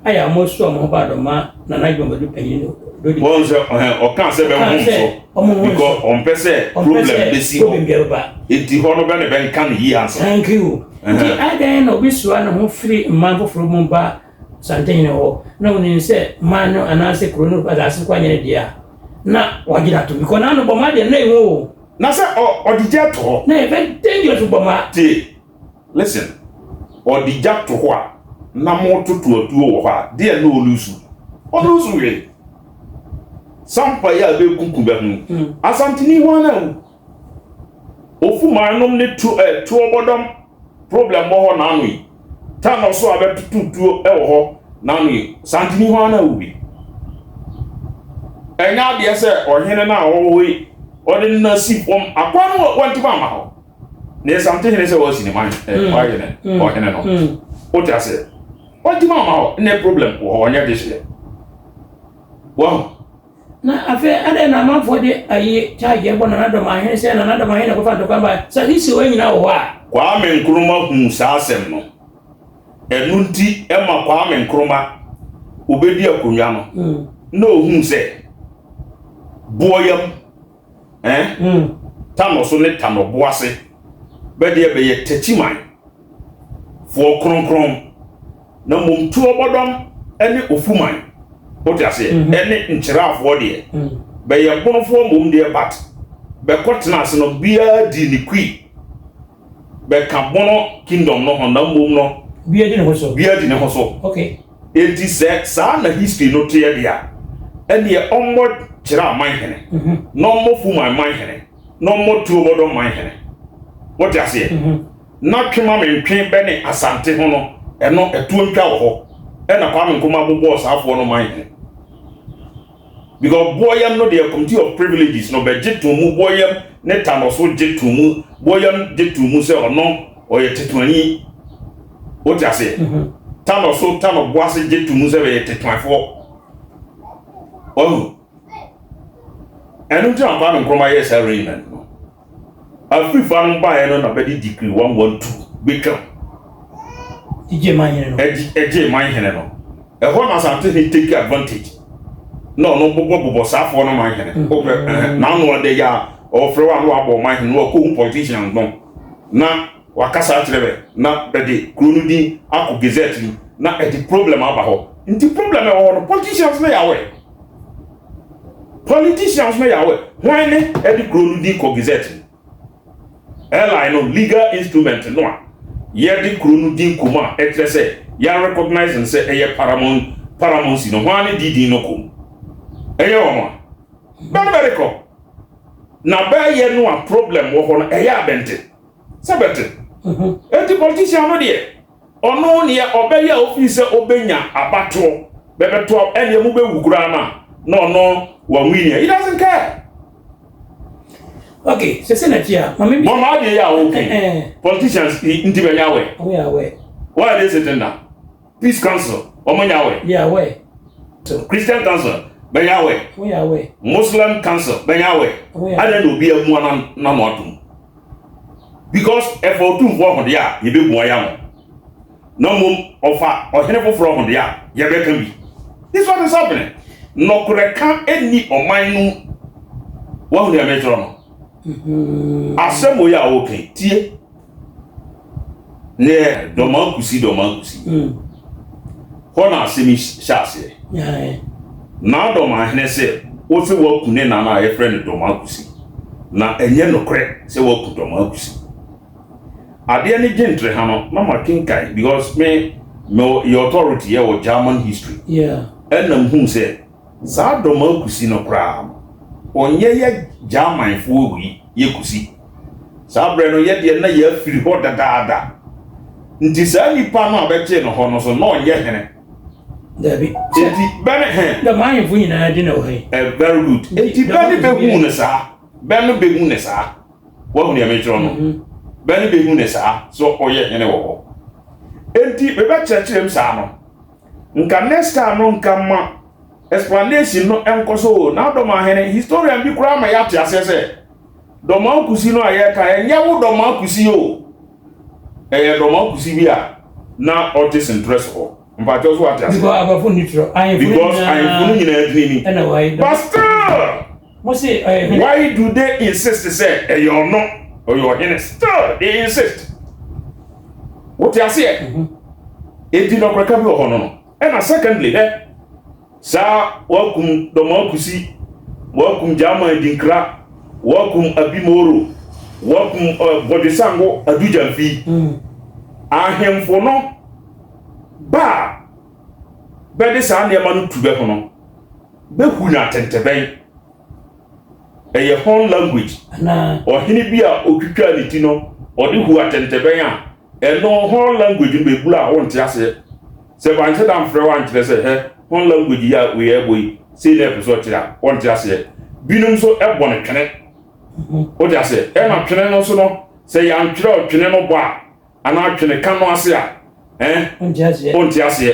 ayɛ a mo so a mo ho ba dɔma Nana Adwumabadu panyin no dodi. Wɔn sɛ ɔka sɛ bɛnhom so because ɔmpɛ sɛ problem bɛsi hɔ. Problem biara ba. Nti hɔ no bɛ ne bɛnka ne yie ansa. Thank you. Nti adan na obi soa ne ho firi mman foforɔ mu ba Santehene hɔ na onim sɛ man no anaasɛ kuro no asase kɔ anyɛ ne deɛ a na wagyina to because n'ano bɔma deɛ na ehu o. Na sɛ ɔde gya to hɔ. Na yɛ very dangerous bɔma. Tie, listen, ɔde gya to hɔ a na mo toto atuo wɔ hɔ a deɛ na ɔlusu ɔlusu hwee. Sampa yi a bɛkuku bɛ ho Asanteni ho ana awu ofuman nom ne tu tuo bɔdɔm problem wɔ hɔ n'ano yi tanɔ so a bɛtoto tuo wɔ hɔ n'ano yi Santini ho ana awu bi. Ɛnyɛ adeɛ sɛ ɔhene no a ɔwɔ hɔ yi ɔde no si fam akwa no wɔntumi ama hɔ. Na Asantehene sɛ wasi ne man wayɛ ne ɔhene no. Wote aseɛ? Ɔntumi amma hɔ ne problem wɔ hɔ ɔnyɛ dehyeɛ. Wahu? Na afei adɛn na amanfoɔ de ayi charge bɔ Nana Dɔmahene sɛ Nana Dɔmahene na ɛkɔfa ntɔkwa ba sɛ history wei nyinaa wɔ hɔ a. Kwame Nkrumah huu saa asɛm no. Ɛno nti ɛma Kwame Nkrumah obedi akonnwa no na ohuu sɛ boɔyam eh, Tanɔ so ne Tanɔ boase bɛdeɛ bɛyɛ Takyiman foɔ kronkron. Na mmom tuobɔdɔm ne ofuman, wote aseɛ, ɛne nkyerɛafoɔ deɛ, bɛyɛ bonofoɔ mmom deɛ but bɛkɔ tena ase no biara dii ne kui bɛka bono kingdom no ho na mmom no biara di ne ho so. Biara di ne ho so. Enti sɛ saa na history no teɛ deɛ a, ɛneɛ ɔmmɔ kyerɛ aman hene, na ɔmmɔ fuman man hene, na ɔmmɔ tuobɔdɔm man hene. Wote aseɛ? Na twe ma mentwe bɛ ne Asante ho no, ɛno ɛtoɔ ntwa wɔ hɔ. Ɛna Kwame Nkrumah bobɔɔ saa foɔ no man hene. Because Boɔyam no deɛ Committee of Privileges no bɛgye too mu, Boɔyam ne Tanɔso gye too mu, Boɔyam gye too mu sɛ ɔno ɔyɛ Tetuanyi. Wote aseɛ? Tanɔso, Tanɔ Boase gye too mu sɛ bɛyɛ Tetuafoɔ. Wahu? Ɛno nti na Kwame Nkrumah yɛɛ saa arrangement no. Afrifa no baeɛ no na bɛde decree 112 bɛtwam. Gye man hene no. Ɛgye man hene no. Ɛhɔ na Asante hene take advantage. Na ɔno bobɔ bobɔ saafoɔ no man hene. Wopɛ n'ano ɔdɛ yɛ a ɔfrɛ wo a na wabɔ ɔman hene na wakɔhu politician no na wakasa akyerɛ bɛ na bɛde kuro no din akɔ gazette mu na ɛde problem aba hɔ. Nti problem ɛwɔ hɔ no politicians no yɛ aware. Politicians no yɛ aware. Hwan ne ɛde kuro no din kɔ gazette mu? Airline no legal instrument no a yɛde kuro no din kɔ mu a ɛkyerɛ sɛ yɛ recognize no sɛ ɛyɛ paramount paramountcy no hwan ne di din no kɔ mu? Ɛnyɛ wɔn a bɛne bɛde kɔ na bɛyɛ no a problem wɔ hɔ no ɛyɛ abɛnte sɛ bɛte. Enti politician no deɛ ɔno neɛ ɔbɛyɛ a ofii sɛ ɔbɛnya abatoɔ bɛbɛto ɛneɛ mo bɛwu koraa no a na ɔno wawini a he doesn't care. Okay, sɛ sɛ na ti a maame bi. Bɔn maa deɛ yɛ a okay. Politicians nti bɛ nya awɛ. Ɔmo yɛ awɛ. Why are they sitting down? Peace council ɔmo nya awɛ. Yɛ awɛ. Christian council bɛ nya awɛ. Ɔmo yɛ awɛ. Muslim council bɛ nya awɛ. Ɔmo yɛ. Adan na obi amua n'ano atum. Because ɛfa otumfoɔ ho deɛ a yɛbɛbua ya no. Na mmom ɔfa ɔhene foforɔ ho deɛ a yɛbɛka bi. This what is happening. Nɔkorɛ ka nni ɔman no mu. Wahu deɛ mekyerɛ no? Asɛm wei a wɔka yi, tie. Neɛ Dɔmaa Kusi Dɔmaa Kusi. Hɔ na asɛm yi hyɛ aseɛ. Na Dɔmaahene sɛ wo sɛ woaku ne nana a yɛfrɛ no Dɔmaa Kusi. Na ɛnyɛ nokorɛ sɛ woaku Dɔmaa Kusi. Adeɛ no gye ntere ha no na makenkan because me me yɛ authority yɛ wɔ German history. Ɛna mhuu sɛ saa Dɔmaa Kusi no koraa no ɔnyɛ yɛ Germanfoɔ wei yɛ Kusi. Saa berɛ no yɛ deɛ na yɛafiri hɔ dadaada. Nti saa nipa no a bɛkyee no hɔ no so na ɔnyɛ hene. Dabi. Nti bɛ ne he. Dɔm ahemfo nyinaa di na wɔ ha yi. Eh, very good. Nti bɛ ne bɛhuu no saa. Bɛ no bɛhu no saa. Wahu deɛ mekyerɛ no? Bɛ no bɛhu no saa sɛ ɔyɛ hene wɔ hɔ. Enti mebɛkyerɛkyerɛ mu saa no, nka next time no nka ma explanation no nkɔ so o. Na Dɔmahene, historian bi koraa ma yɛate aseɛ sɛ Dɔmaa Kusi no a yɛreka ɛnyɛ wo Dɔmaa Kusi o. Ɛyɛ Dɔmaa Kusi bi a na ɔte Sentrɛ so hɔ. Mpakyɛw so wate aseɛ? Because aborɔfo nni torɔ. Ahemfo no Because ahemfo no nyinaa dini ni. Ɛna wɔayɛ. But still, Mo se ɔyɛ hene. Why do they insist sɛ ɛyɛ ɔno ɔyɛ ɔhene still they insist wote aseɛ enti nɔkorɛka bi wɔ hɔ no no ɛna secondly hɛ saa wakum Dɔmakusi wakum Gyama Adinkra wakum Abimoro wakum uh, Bɔdwesango Adugyamfi ahemfo no ba a bɛde saa nneɛma no tu bɛ ho no bɛhu no atɛntɛbɛn. Ɛyɛ horn language. Ɔhene bi a ɔtwitwaa ne ti no, ɔde hu atɛntɛbɛn a, ɛno horn language no bɛbula a wonte aseɛ. Sɛ wanhyɛ da mfrɛ wo ankyerɛ sɛ hɛ horn language yi a wei ɛbɔ yi, sei na ɛpɛ sɛ ɔkyerɛ a, wɔnte aseɛ. Binom nso bɔ no twene. Wote aseɛ? Ɛna twene no nso no, Sɛ yɛantwerɛ ɔtwene no bɔ a, anaa twene ka no ase a, eh, wonte aseɛ.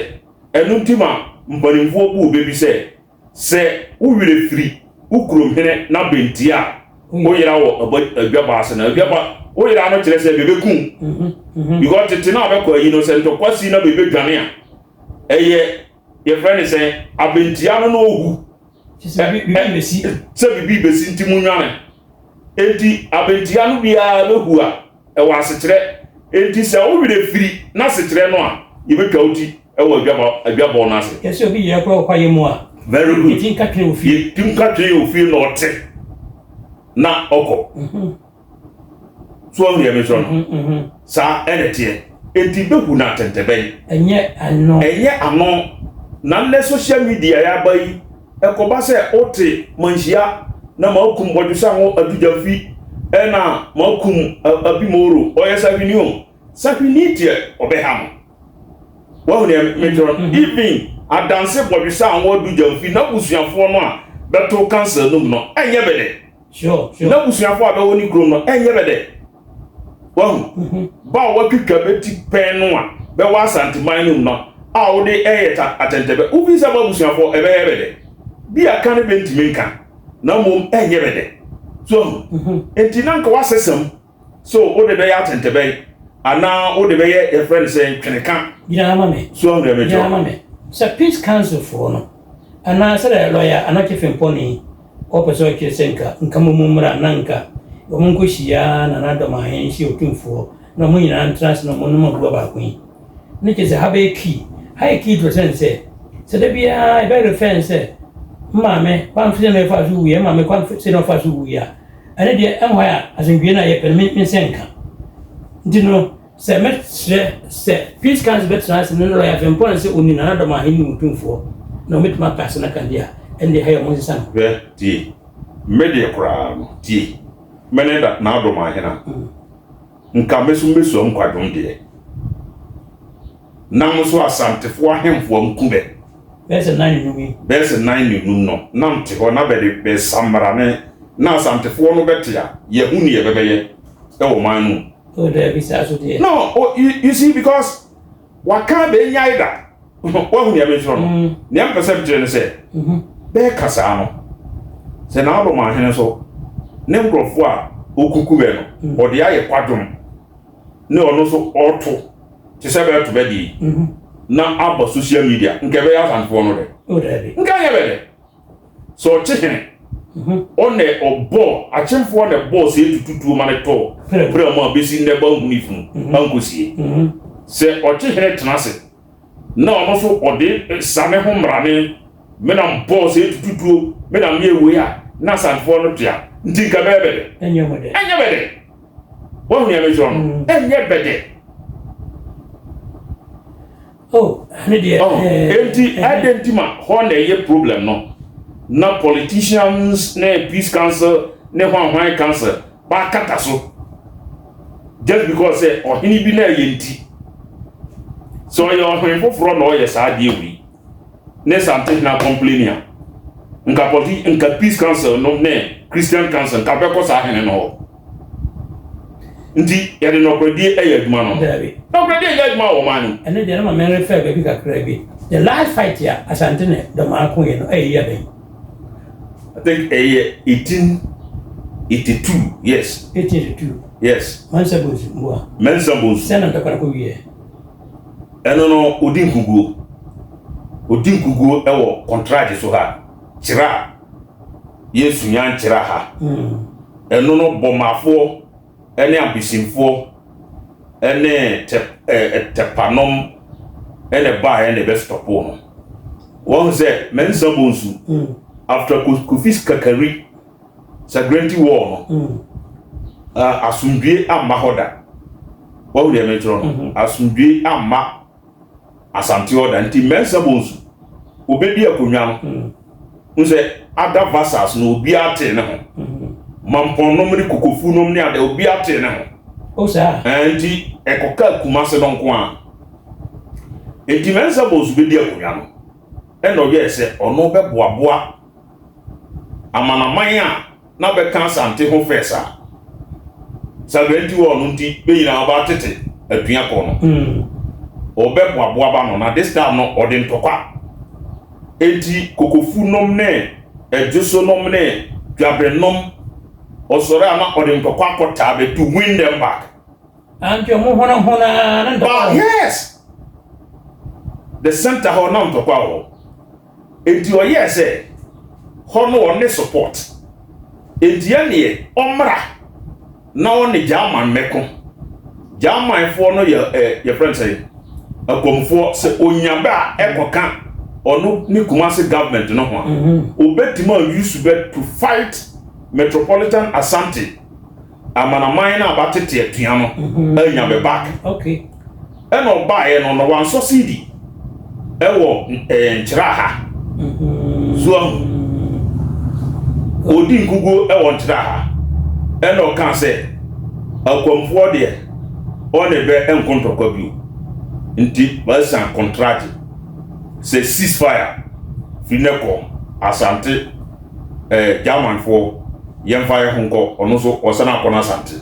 Ɛno nti ma mpanimfoɔ buu bɛ bi sɛ, Sɛ wo werɛ firi wo kurom hene n'abɛntia a, woyera wɔ adwaba ase. Na adwaba woyera no kyerɛ sɛ bɛbɛku wo. Because tete no a bɛkɔ ayi no, sɛ ntɔkwa si na bɛbɛdwane a, ɛyɛ yɛfrɛ ne sɛ abɛntia no na ɔhu sɛ biribi bɛsi nti mu nwane. Enti abɛntia no biara bɛhu a, ɛwɔ asekyerɛ. Enti sɛ wo werɛ firi n'asekyerɛ no a, yɛbɛtwa wo ti wɔ adwabɔ adwabɔ no ase. Yɛsɛ obi yɛ koraa wɔ kwaeɛ mu a. Very good. Yɛti nka twene wɔ fie. Yɛti nka twene wɔ fie na ɔte na ɔkɔ. So ɔhu deɛ mekyerɛ no? Saa ɛna ɛteɛ. Enti bɛhu no atɛntɛbɛn. Ɛnyɛ ano. Ɛnyɛ ano. Na nnɛ social media yɛ aba yi, ɛkɔba sɛ wote manhyia na makum Bɔdwesango Adu-Gyamfi ɛna makum Abimoro, ɔyɛ sahwini o. Sahwini deɛ ɔbɛha no. Wahu deɛ mekyerɛ no? Even adanse Bɔdwesango Adu-Gyamfi n'abusuafoɔ no a bɛto council no mu no, ɛnyɛ bɛdɛ. N'abusuafoɔ a bɛwɔ ne kurom no, ɛnyɛ bɛdɛ. Wahu? Ba a watwitwa bɛti pɛn no a bɛwɔ Asanteman no mu no a wode ɛyɛ ta atɛntɛbɛ. Wofi sɛ m'abusuafoɔ ɛbɛyɛ bɛdɛ. Bi a ka ne bɛntumi nka, na mmom ɛnyɛ bɛdɛ. So wahu? Enti na nka wasesa mu. So wode bɛyɛ atɛntɛbɛn anaa wode bɛyɛ yɛfrɛ no sɛ ntweneka. Gyina ha ma me. So wahu deɛ mekyerɛ? Gyina ha ma me. Sɛ Peace Council foɔ no anaa sɛdeɛ lɔya Anokye Frimpong Wɔpɛ sɛ ɔkyerɛ sɛ nka nka mo mu mmra na nka wɔn nkɔhyia Nana Dɔmahene nhyia Otumfoɔ na wɔn nyinaa ntena ase na wɔn nom abua baako yi. Ne kyerɛ sɛ ha bɛyɛ key. Ha yɛ key to sɛn sɛ, sɛ da biara yɛbɛ refer sɛ maame kwan sei na ɔfaa so wuiɛ, maame kwan sei na ɔfaa so wuiɛ a, ɛno deɛ ɛnhɔ a asomdwoeɛ no a yɛpɛ no me nsɛ nka. Nti no Sɛ mɛkyerɛ sɛ Peace Council bɛtena ase ne lɔya Frimpong sɛ ɔni Nana Dɔm Ahenni mu tumfoɔ na wɔbɛtumi apɛ ase no aka deɛ a, ɛnde ɛha yɛ wɔn nsesa no. Hwɛ, tie, me deɛ koraa no, tie, me ne da N'adom Ahene a, nka me so mɛsua nkwadwom deɛ, na mo nso Asantefoɔ ahemfo a nku bɛ. Bɛyɛ sɛ nan ne num yi. Bɛyɛ sɛ nan ne num no, na mte hɔ na bɛde bɛsamra ne, na Asantefoɔ no bɛte a, yɛahu neɛ bɛbɛyɛ wɔ man no mu. Oh, daabi saa so deɛ. No, oh, you see, because waka bɛnyae da. Wahu nea mekyerɛ no. Nea mpɛ sɛ mekyerɛ no sɛ, bɛɛka saa no, sɛ n'adɔm ahene so ne nkurɔfoɔ a ɔkuku bɛ no, ɔde ayɛ kwadwom ne ɔno nso ɔto te sɛ bɛɛto bɛ deɛ yi na aba social media, nka ɛbɛyɛ Asantefoɔ no dɛ. Oh, daabi. Nka ɛnyɛ bɛ dɛ. Sɛ ɔkye hene, ɔna ɔbɔɔ akyemfoɔ na ɛbɔɔ sɛ etututuo ma ne tɔɔ pira mu a bɛsi nnɛ ba nhunu ifunu ankosie. Sɛ ɔkye hene tena ase na ɔno nso ɔde sa ne ho mmarane, me na mbɔɔ sɛ etututuo, me na meyɛ wei a, na Asantefoɔ no tea nti nka bɛyɛ bɛdɛ. Ɛnyɛ bɛdɛ. Wahu nea mekyerɛ no? Ɛnyɛ bɛdɛ. Oh, ɛne deɛ. Oh, enti ɛdɛn nti ma hɔ na ɛyɛ problem no na politicians ne peace council ne hwan hwan council baakata so just because sɛ ɔhene bi na ɛyɛ nti sɛ ɔyɛ ɔhene foforɔ na ɔyɛ saa adeɛ wei ne Santehene complain a nka politi nka peace council no ne Christian council nka bɛkɔ saa hene no hɔ. Nti yɛde nɔkorɛdie ɛyɛ adwuma no. Daabi. Nɔkorɛdie nyɛ adwuma wɔ ɔman no mu. Ɛno deɛ na ma me refer baabi kakra bi. The last fight a Asante ne Dɔmaa ko yɛ no ɛyɛ year bɛn? I think ɛyɛ 1882 yes. 1882. Yes. Mansa Bonsu mboa. Mansa Bonsu. Sɛn na ntɔkwa no kɔ wieɛ? Ɛno no odi nkuguo. Odi nkuguo ɛwɔ Kɔntragye so ha. Kyerɛ a yɛsu nyankyerɛ ha. Ɛno no Bɔmafoɔ ne Abesimfoɔ ne tɛ ɛ Tɛpanom na ɛbaeɛ na ɛbɛstɔpoo no. Wɔn sɛ Mensah Bonsu after Kofi Kakari Sagrenti War no, asomdwie amma hɔ da. Wahu deɛ mekyerɛ no? Asomdwie amma Asante hɔ da. Nti Mensah Bonsu, obedi akonnwa no, n sɛ other vassals no obiara tee ne ho. Mampɔn nom ne Kokofu nom ne ada obiara tee ne ho. O saa. Ɛɛ nti ɛkɔka Kumase no nko ara. Nti Mensah Bonsu bedi akonnwa no, ɛna ɔyɛɛ sɛ ɔno bɛboaboa amanaman a na bɛka Asante ho fɛs a. Sagrenti War no nti bɛ nyinaa ɔba tete atua kɔ no. Ɔbɛboaboa ba no na this time no ɔde ntɔkwa. Enti Kokofu nom ne Ɛdwoso nom ne Dwaben nom ɔsɔre a na ɔde ntɔkwa akɔtaa bɛ to win them back. Anti ɔmo hono hono ara na ntɔkwa Ba wɔ hɔ. yes! The center hɔ na ntɔkwa wɔ hɔ. Enti ɔyɛɛ sɛ hɔ no ɔne support. Enti ɛneɛ ɔmmra na ɔne German mmɛko. Germanfoɔ no yɛ ɛ yɛfrɛ no sɛn Akwamfoɔ sɛ ɔnya bɛ a ɛkɔka ɔno ne Kumasi government no ho a, ɔbɛtumi a use bɛ to fight Metropolitan Asante amanaman no a batete atua no anya bɛ back. Okay. Ɛna ɔbaeɛ no na wansɔ CD ɛwɔ ɛɛ nkyerɛ ha. So ahu. Ɔdi nkuguo ɛwɔ nkyerɛ ha. Ɛna ɔkaa sɛ akwamfoɔ deɛ ɔne bɛ nko ntɔkwa bio. Nti masan contract sɛ cease fire firi nɛ kɔ Asante ɛɛ Germanfoɔ yɛmfa yɛ ho nkɔ. Ɔno nso ɔsan akɔ n'Asante.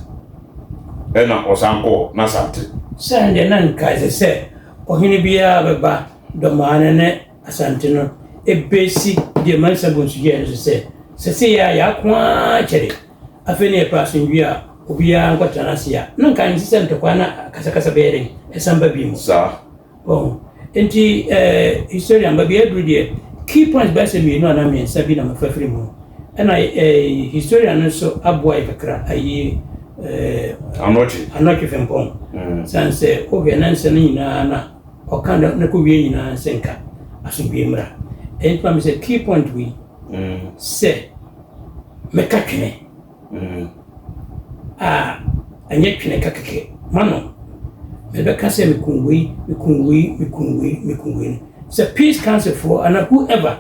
Ɛna ɔsan kɔɔ n'Asante. Sɛ ɛndeɛ na nka ɛsɛ sɛ ɔhene biara bɛba Dɔmaa no ne Asante no ɛbɛsi deɛ Mansa Bonsu yɛɛ no so sɛ, sɛsei a yɛako ara kyɛre, afei na yɛpɛ asomdwoeɛ a obiara nkɔtena n'ase a, na nka ɛnsɛ sɛ ntɔkwa na akasakasa bɛyɛ dɛn ɛsan ba bio. Saa. Wahu? Enti eh, historian, baabi a aduru deɛ, key points bɛyɛ sɛ mmienu anaa mmiɛnsa bi na mafa firi mu. Ɛna eh, historian no nso aboa yɛ kakra, ayi eh, Anɔkye. Anɔkye Frimpong. Sane sɛ wohwɛ na nsɛm no nyinaa na ɔka na na kɔwie nyinaa sɛ nka asomdwoeɛ mmra. Ɛnti ma me sɛ key point wei sɛ mɛka twene. A ɛnyɛ twene ka kɛkɛ ma no. Mebɛka sɛ mekum wei, mekum wei, mekum wei, mekum wei no. Sɛ Peace Council foɔ anaa whoever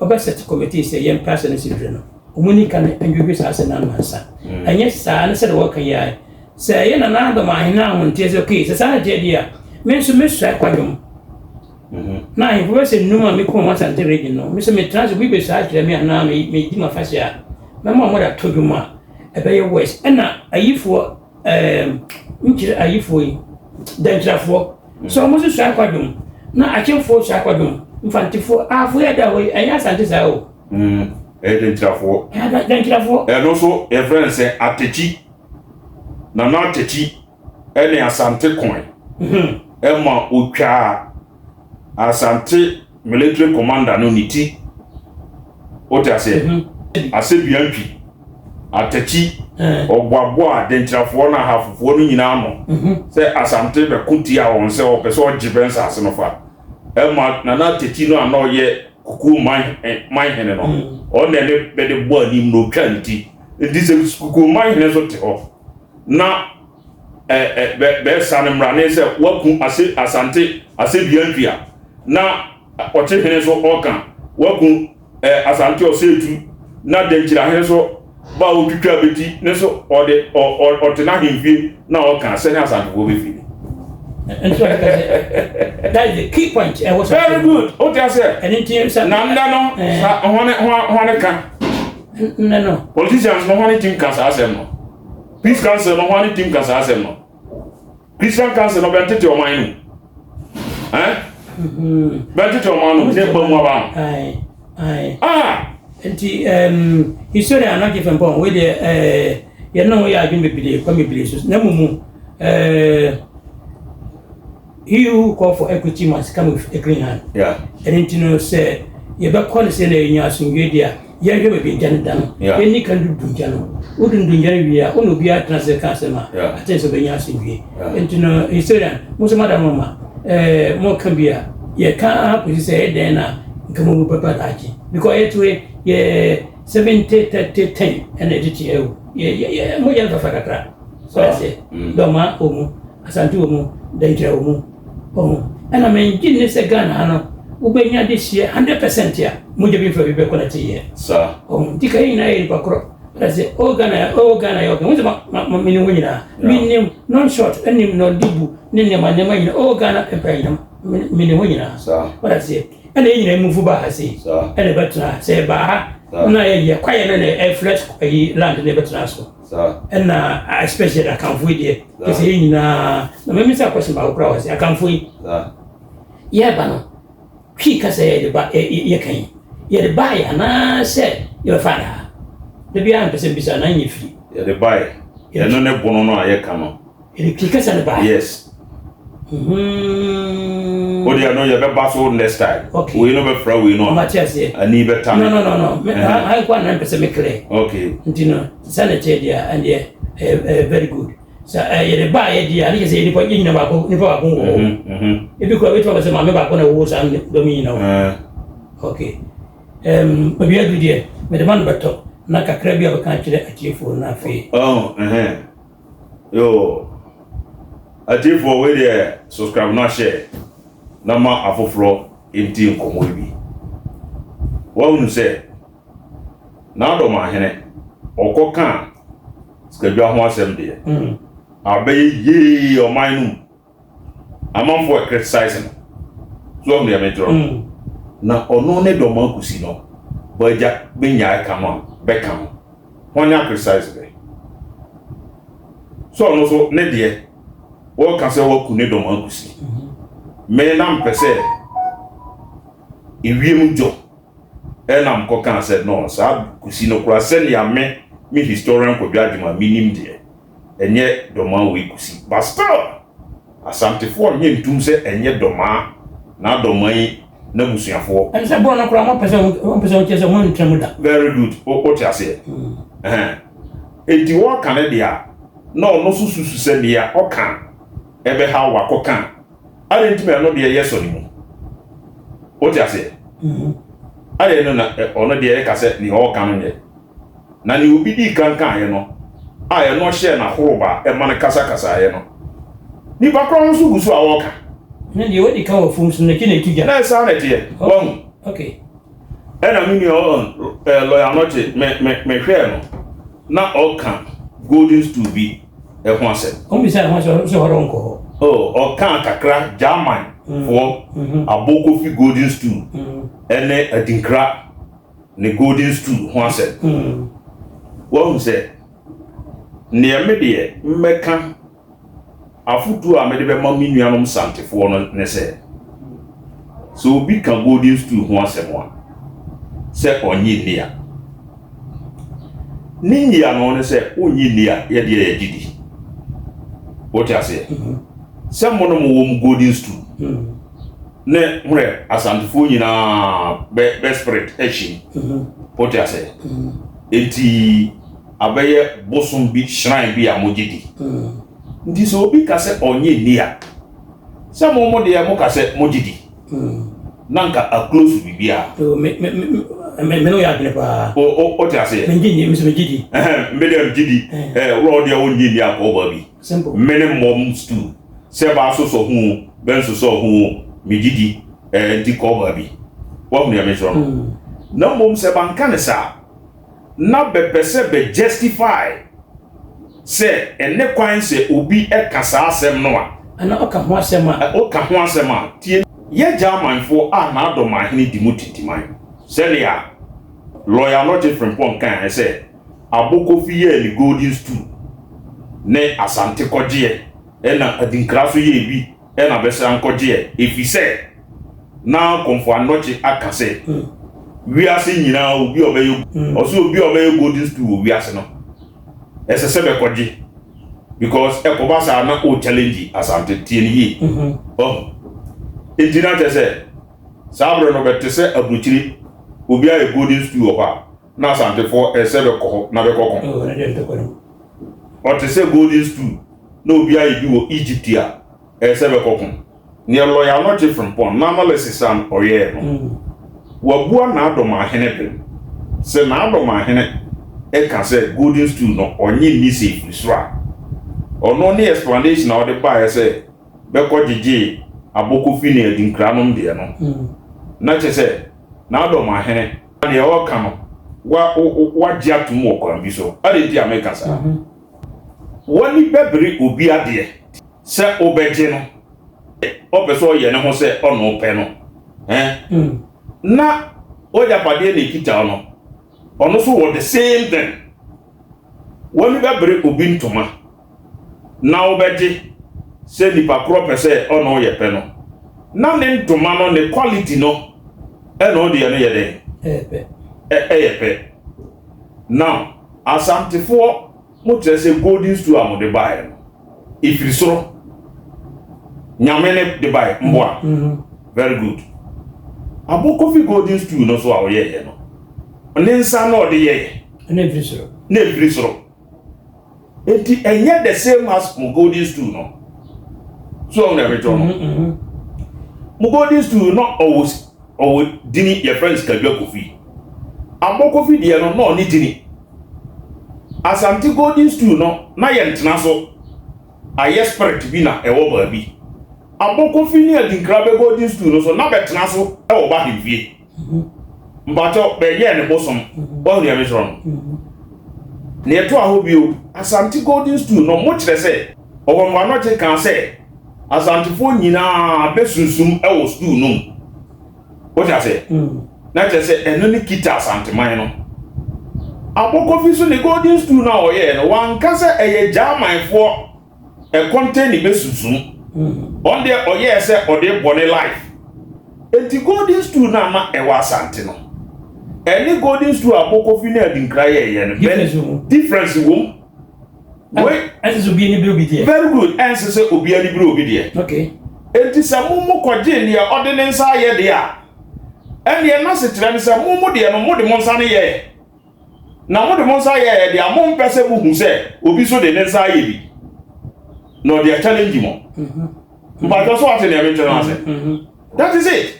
ɔbɛ set committee sɛ yɛmpɛ asɛm no si dwene no, wɔn ni ka no ndwedwe saa asɛm no ano ansa. Ɛnyɛ saa ne sɛdeɛ wɔka yi ara. Sɛ ɛyɛ Nana Adom Ahene Ahonteɛ sɛ okay, sɛ saa na ɛteɛ deɛ a, me nso mɛsua kwadwom. Na ahemfo bɛyɛ sɛ nnum a mekɔɔ mu Asante region no, me nso metena ase, obi bɛsua akyerɛ me anaa medi m'afahyɛ a, mɛma wɔde ato dwom a ɛbɛyɛ worse. Ɛna ayifoɔ, ɛɛm, nkyerɛ ayifoɔ yi, dɛnkyerɛfoɔ, sɛ wɔn nso sua akwadwom, na akyemfoɔ sua akwadwom, mfantefoɔ, ahafoɔ yi ada hɔ yi, ɛnyɛ Asante saa o. Ɛyɛ dɛnkyerɛfoɔ. Ɛyɛ dɛnkyerɛfoɔ. Ɛno nso yɛfrɛ no sɛ atakyi, Nana Atakyi. ne Asante koe ma otwaa Asante military commander no ne ti. Wote aseɛ? Asɛdua Ntwi, Atakyi, ɔboaboaa Denkyirafoɔ ne Ahafofoɔ no nyinaa ano sɛ Asante bɛko tia wɔn sɛ ɔpɛ sɛ ɔgye bɛ nsase no fa. Ɛma Nana Atakyi no a na ɔyɛ Kukuo man manhene no, ɔno na ɛne bɛde bɔ anim na otwaa ne ti. Nti sɛ Kukuo manhene nso te hɔ na ɛ ɛ bɛ bɛsa no mmara ne sɛ waku ase Asante Asɛdua Ntwi a, na Ɔkyehene nso ɔka waku ɛ Asante Ɔsɛetu, na Dankyirahene nso ba a ɔtwitwa bɛti ne nso ɔde ɔ ɔ ɔte n'ahemfie na ɔka sɛne Asantefoɔ bɛfiri. Nso ɛka sɛ that is the key point ɛwɔ sɛ. Very good. O ti aseɛ. Ɛne nti sɛ. Na nnɛ no sa hɔne hɔne ka. Nnɛ no. Politicians no hɔne tim ka saa asɛm no. Peace Council no hwan ne team ka saa asɛm no? Christian Council no bɛntete ɔman no mu. Eh? Bɛntete ɔman no mu ne ba mu aba no. Ah! Nti um, historian anagye fɛmpɔn wei deɛ eh, yɛne ho yɛ adwene bebree kwa bebree so na mmom eh, He who call for equity must come with a clean hand. Yeah. Ɛno nti no sɛ yɛbɛkɔ no sɛ na yɛnya asomdwoe deɛ a, yɛnhwɛ baabi ngya no da no. Yeah. Yɛnni kan dudu ngya no. Wodundu ngya no wie a, wo na obiara tena ase ka asɛm a, Yeah. aten sɛ ɔbɛnya asomdwoe. Yeah. Nti no historian, mo nso moada mo ma eh, moka bi a, yɛka ara kɔsi sɛ ɛyɛ dɛn na nka mo bɛba daakye. Because yɛte yɛ 70 30 10 ɛna ɛde te yɛ o. Yɛ yɛ yɛ mo yɛ mfafa kakra. So ase dɔma wɔ mu. Asante wɔ mu, Dankyira wɔ mu. Wahu? Ɛna mengye nni sɛ Ghana ha no, wobɛnya adehyeɛ 100% a mogya bi mfa bi bɛkɔ na teyɛ. Saa. Wahu? Nti ka yɛn nyinaa yɛ nipa korɔ. Ɔda sɛ, oh Ghana, oh Ghana yɛ ɔkɛ. Wo sɛ ma, ma, ma menim wo nyinaa. Menim non short, ɛnim non dibu, ne nneɛma nneɛma nyinaa. Oh Ghana empire nyinaa, menim wo nyinaa. Saa. Ɔda sɛ, ɛna yɛn nyinaa muvu baa ha sei. Saa. Ɛna ɛbɛtena ha. Sɛ ɛbaa ha, na yɛ kwaeɛ no na ɛflɛs ayi land na ɛbɛtena so. Ɛna especially Akanfoɔ yi deɛ, kyerɛ sɛ yɛn nyinaa, na mɛmisa question baako koraa wɔ sɛ Akanfoɔ yi, yɛreba no, Twi kasa yɛde ba yɛka yi, yɛde baeɛ anaasɛ yɛbɛfa no ha? Da biara mpɛ sɛ mbisa na nyɛ firi. Yɛde baeɛ. Ɛno ne bono no a yɛka no. Yɛde Twi kasa no baeɛ. Yes. O deɛ no yɛbɛba so next time. Okay. Wei no bɛfra wei no a. Mate aseɛ. Ani bɛta No no no no. Me ha nko a na mpɛ sɛ me clear. Okay. Nti no sɛ na kyerɛ deɛ ɛndeɛ ɛyɛ very good. Sɛ yɛde baeɛ deɛ a ne kyerɛ sɛ nipa yɛn nyina baako nipa baako wɔ hɔ. Ebi kura bɛtumi aba sɛ maame baako na ɛwɔ saa dɔm yi nyina hɔ. Okay. Baabi adu deɛ mede ma no bɛtɔ na kakra bi a bɛka akyerɛ atiefoɔ no afei. Oh, ɛhɛn. Yo. Atiefoɔ wei deɛ subscribe na share na ma afoforɔ nti nkɔmmɔ yi bi. Woahunu sɛ N'adɔmahene, ɔkɔ kaa sikadwa ho asɛm deɛ, abɛyɛ yee ɔman no mu. Amanfoɔ criticize no. So ɔmo deɛ mekyerɛ no. Na ɔno ne dɔm akusi no, bɛgya bɛnyae ka no a, bɛka no. Hwan a criticize bɛ? So ɔno so ne deɛ, wɔka sɛ waku ne dɔm akusi. Me na mpɛ sɛ ewiem dwo. Ɛna mekɔ kaa sɛ no saa kusi no koraa sɛnea me me historian Kwadwo Agyemang menim deɛ ɛnyɛ Dɔmaa wei kusi but still Asantefoɔ nnye ntum sɛ ɛnyɛ Dɔmaa na Dɔmaa yi n'abusuafoɔ. Ɛne sɛ borɔ no koraa wɔpɛ sɛ wɔpɛ sɛ wɔkyerɛ sɛ wɔntra mu da. Very good wo wote aseɛ ɛhɛn enti wɔka ne deɛ a na ɔno nso susu sɛ nea ɔka ɛbɛhaw wakɔka Adɛn nti na ɛno deɛ yɛsɔ ne mu? Wote aseɛ? Adɛn no na ɔno deɛ yɛka sɛ nea ɔreka no nyɛ? Na nea obi dii kan kaeɛ no a ɛno hyɛɛ no ahoroba a ɛma no kasakasaeɛ no, nipa korɔ no nso gu so a ɔreka. Ne deɛ wadi kan wɔ fam so n'akyi na ɛtu gya. Na saa na ɛteɛ. Wahu? Okay. Ɛna me nua lɔya Anokye, me me mehwɛɛ no na ɔka golden stool bi ho asɛm. Wɔn bisa ne ho sɛ sɛ hɔrɔ nkɔ hɔ. Oh, ɔkaa kakra German foɔ mm. Abokofi golden stool ɛne Adinkra ne golden stool ho asɛm. Wahu sɛ neɛ me deɛ mmɛka Afotuo a mede bɛma me nuanom Santefoɔ no ne sɛ, sɛ obi ka golden stool ho asɛm a, sɛ ɔnnye nni a, ne nyiano ne sɛ wonnye nni a, yɛ deɛ yɛgye di. Wote aseɛ? Sɛ mo no mowɔ mo golden stool ne horɛ Asantefoɔ nyinaa bɛ bɛ spirit ahyim. Wote aseɛ? Enti abɛyɛ bosom bi, shrine bi a mogye di. Nti sɛ obi ka sɛ ɔnnye nni a, sɛ mo mo deɛ moka sɛ mogye di, na nka a close biribiara. Oh, me me me me me no yɛ adwene paa. O o o te aseɛ. Me ngye nni, me nso megye di. Ɛhɛn, me deɛ megye di. Ɛɛ, worɔ deɛ wonnye nni a kɔɔ baabi. Simple. Me ne mmɔm stew, sɛ bɛasosɔ ho o, bɛnsosɔɔ ho o, megye di. Ɛɛ, nti kɔɔ baabi. Woahu deɛ mekyerɛ no? Na mmom sɛ banka no saa, na bɛpɛ sɛ bɛ justify sɛ ɛne kwan sɛ obi ka saa asɛm no a. Anaa ɔka ho asɛm a. Ɔka ho asɛm a, tie. Yɛ Germanfoɔ a n'adɔmanhene di mu tintiman. Sɛnea Lɔya Nortey Frimpong kaeɛ sɛ Abokofi yɛɛ ne golden stool ne Asante kɔgyeɛ ɛna Adinkra nso yɛɛ bi na bɛsan kɔgyeɛ efisɛ na Komfo Anokye aka sɛ wiase nyinaa obi a ɔbɛyɛ ɔsɛ obi a ɔbɛyɛ golden stool wɔ wiase no ɛsɛ sɛ bɛkɔgye because ɛkɔba saa na o challenge Asante tie no yie ɔho enti na kyerɛ sɛ saa berɛ no bɛte sɛ aburokyire obi ayɛ golden stool wɔ hɔ a na Asantefoɔ ɛsɛ bɛkɔ hɔ na bɛkɔko ɔte sɛ golden stool na obi ayɛ bi wɔ Egypt a, ɛyɛ sɛ bɛkɔ ko. Neɛ lɔya Anokye Frimpong n'analysis a ɔyɛɛ no, wabua N'adɔmahene bem sɛ N'adɔmahene ka sɛ golden stool no ɔnye nni sɛ ɛfiri soro a, ɔno ne explanation a ɔde baeɛ sɛ bɛkɔ gyegyee Abokofi ne Adinkra nom deɛ no, na kyerɛ sɛ N'adɔmahene deɛ ɔreka no wa wagye atom wɔ kwan bi so. Adɛn nti a meka saa? W'ani bɛbere obi adeɛ sɛ wobɛgye no, ɔpɛ sɛ ɔyɛ ne ho sɛ ɔna ɔpɛ no eh? Na w'agyapadeɛ na ɛkita wo no, ɔno nso wɔ the same thing. W'ani bɛbere obi ntoma na wobɛgye sɛ nipa korɔ pɛ sɛ ɔne wo yɛ pɛ no, na ne ntoma no ne quality no ɛne wo deɛ no yɛ dɛn? Ɛyɛ pɛ. Ɛyɛ pɛ. Now, Asantefoɔ mo kyerɛ sɛ golden stool a mode baeɛ no, ɛfiri soro. Nyame ne de baeɛ, mboa. Very good. Abokofi golden stool no so a ɔyɛeɛ no, ne nsa na ɔde yɛeɛ. Na ɛfiri soro. Na ɛfiri soro. Enti ɛnyɛ the same as mo golden stool no. So ɔmo na ɛbɛtɔ no. Mo golden stool no ɔwɔ ɔwɔ dini yɛfrɛ no Sikadwa Kofi. Abɔ Kofi deɛ no na ɔne dini. Asante golden stool no na yɛntena so. Ayɛ spirit bi na ɛwɔ baabi. Abɔ Kofi ne Adinkra bɛ golden stool no so na bɛtena so ɛwɔ ba ahemfie. Mpakyɛw, bɛyɛɛ ne bosom. Wahu nea mekyerɛ no? Nea ɛtoa hɔ bio, Asante Golden Stool no, mokyerɛ sɛ Ɔwɛmfo Anɔkye kaa sɛ Asantefoɔ nyinaa bɛsunsum wɔ stool no mu. Wote aseɛ? Na kyerɛ sɛ ɛno ne kita Asanteman no. Abɔkɔfi so ne Golden Stool no a ɔyɛɛ no, wanka sɛ ɛyɛ Gyamanfoɔ ɛkɔntɛn ne bɛsusum. Ɔno deɛ ɔyɛɛ sɛ ɔde bɔ ne life. Enti golden stool no a na ɛwɔ Asante no, ɛne golden stool a Bokofi ne Adinkra yɛɛyɛ no, Difference wɔ mu. Difference wɔ mu. Wei. Ɛnsɛ sɛ obi ani bere obi deɛ. Very good. Ɛnsɛ sɛ obi ani bere obi deɛ. Okay. Enti sɛ mo mo kɔgye deɛ ɔde ne nsa ayɛ deɛ a, ɛnneɛ n'asekyerɛ ne sɛ mo mo deɛ no mode mo nsa no yɛɛ. Na mode mo nsa yɛɛ deɛ a mompɛ sɛ mohu sɛ obi nso de ne nsa ayɛ bi na ɔde achallenge mo. Mpakyɛ so ate nea mekyerɛ no ase? That is it.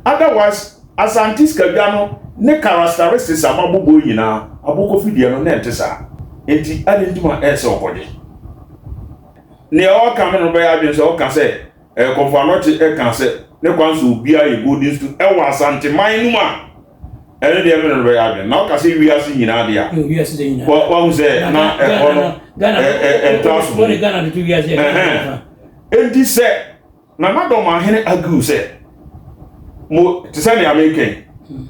Otherwise, Asante sikadwa no ne characteristics a mabobɔ yi nyinaa, Abokofi deɛ no na ɛnte saa. Enti adɛn nti ma ɛyɛ sɛ ɔkɔgye? Nea ɔka me no bɛyɛ adwene sɛ ɔka sɛ Kɔmfo Anɔkye ka sɛ ne kwan so obiara yɛ golden stool ɛwɔ Asanteman no mu a, ɛno deɛ mene no bɛyɛ adwene. Na ɔka sɛ wiase nyinaa deɛ a, wahu sɛ na ɛhɔ no ɛntɔ aso mu. Enti sɛ Nana Dɔmahene argue sɛ mo te sɛ nea meka yi,